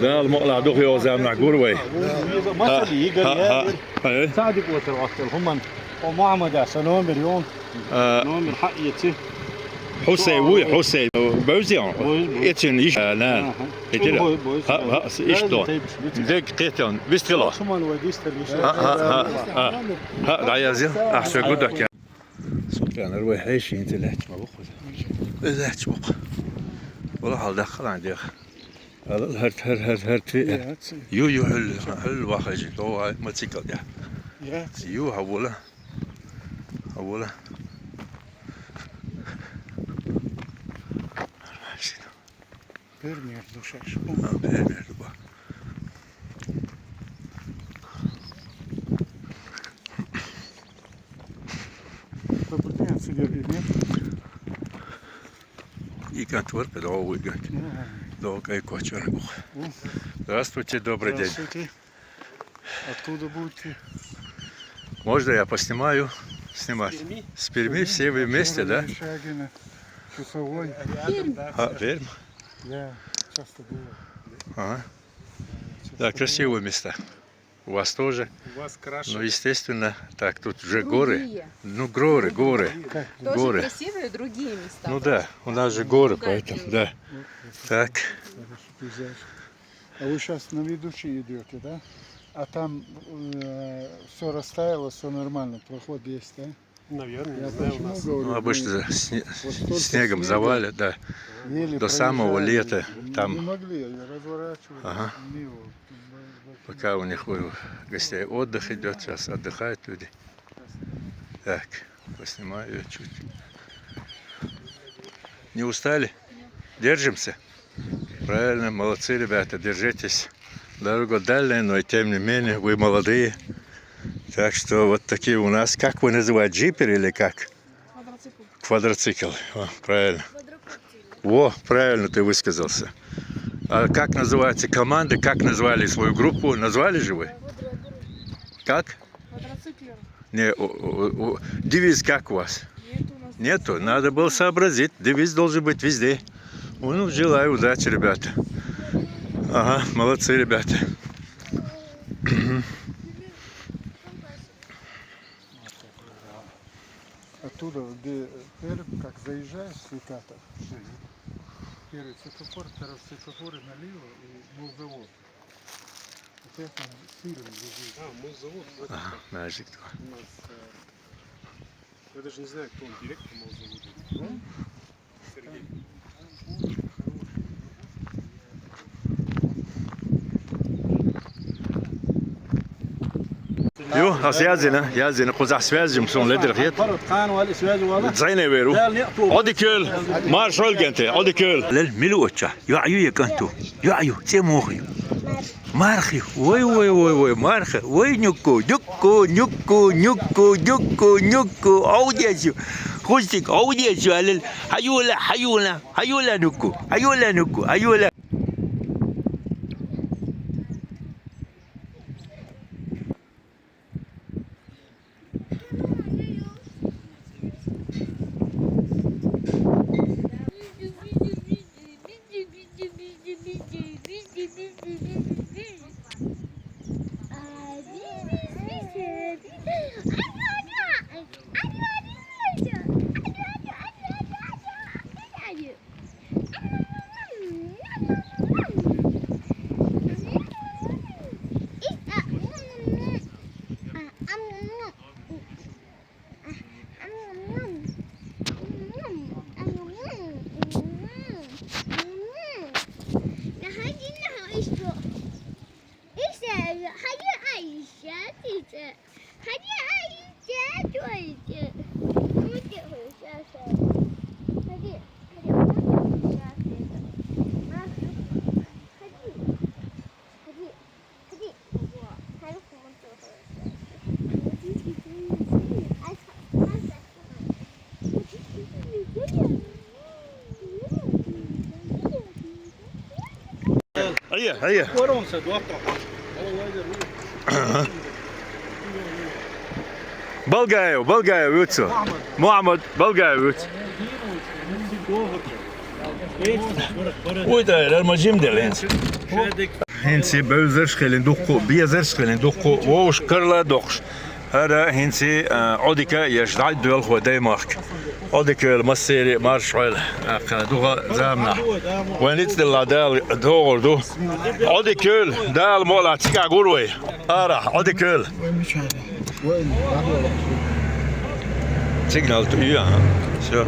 Дала мукъалахь дукха йолу заманахь гур вай. ХӀа, хӀа, хӀа. Э? Садик ватар вахтал хӀуман. О, Мухаммада, сан номер ю. А, номер хьаэци. Хьусей вуй, Хьусей. Бевзи он? Бевзи, бевзи. Эцин иш, а, на. Аха. Этира. Бой, бой, ха, ха, иш то. Дег кхетон. Вистхила. Шуман вай дистер иш. Ха, ха, ха, ха. Ха, даязи. Ахша гудак. Султан, вай хьешин ти лач ма буху. Лач буху. Вала хьал дахалан дех. Ала хар, хар, хар, хар ти. Ю, ю, хьул, хьул вахажи. До ай мотоцикл я. Ю, хавула. Хавула. Пример душаш. А, пример дуба. Попытаемся, нет? И контвор, педагог, и контвор. Ага. Долг и кочер. О. Здравствуйте, добрый день. Здравствуйте. Откуда будете? Можно я поснимаю? Снимать. С Перми? С Перми, все вы вместе, да? Верещагина, Чусовой. Пермь. А, Пермь? Я часто бываю. Ага. Да, красивые места. У вас тоже. У вас краше. Ну, естественно, так, тут же горы. Другие. Ну, горы, горы. Как? Тоже горы. Красивые другие места. Ну да, у нас же горы, поэтому, да. Так. Хороший пейзаж. А вы сейчас на ведущий идете, да? А там все растаяло, все нормально, проход есть, да? Наверное, не знаю, у нас. Ну, обычно сне-, вот столько снегом снега завалят, да. Еле проезжали. До самого лета там. Не могли разворачиваться. Ага. Пока у них у гостей отдых идет, сейчас отдыхают люди. Так, поснимаю я чуть. Не устали? Держимся? Правильно, молодцы, ребята, держитесь. Дорога дальняя, но и тем не менее, вы молодые. Так что вот такие у нас. Как вы называете, джипер или как? Квадроцикл. Квадроцикл, о, правильно. Во, правильно ты высказался. А как называется команда? Как назвали свою группу? Назвали же вы? Как? Квадроциклер. Не, о, о, о, девиз как у вас? Нет у нас. Нету, надо было сообразить. Девиз должен быть везде. Ну, желаю удачи, ребята. Ага, молодцы, ребята. Оттуда, где Пермь, как заезжаешь с Светата, первый светофор, второй светофор и налево, и Молзавод. Вот это сильно лежит. А, Молзавод, вот. Ага, нажик. У нас, э, Я даже не знаю, кто он директор, его зовут. Сергей. Ю, ас яздина, яздина, кхузахь связь жим сон ледир хет. Зайне веру. Оди кёл, марш Ольгенте, оди кёл. Лел, милу оча, ю аю я канту, ю аю, це мохи. Мархи, ой, ой, ой, ой, мархи, ой, нюку, нюку, нюку, нюку, нюку, нюку, аудиачу, хустик, аудиачу, алел, хаюла, хаюла, хаюла, нюку, хаюла, нюку, хаюла. Ая, ая. Балгаев, Балгаев вуьцу. Мухаммад Балгаев вуьцу. Уй, тай, рармажим деленц. Хинци бевзерш хилин дукку, безерш хилин дукку, вовш карла докш. ХӀара хинци, а, Одика еш дӀайдуьлху даймахк. Одика вел массери маршхӀел, а, дугӀа замна. Вайн ницкъ делла Дала догӀур ду. Одика вел, Дала мола цигахь гур вай. Ара, Одика вел. Сигнал ту, ия. Всё.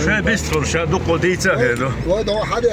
Шай бистхула, ша дуккха дийца а хӀеду.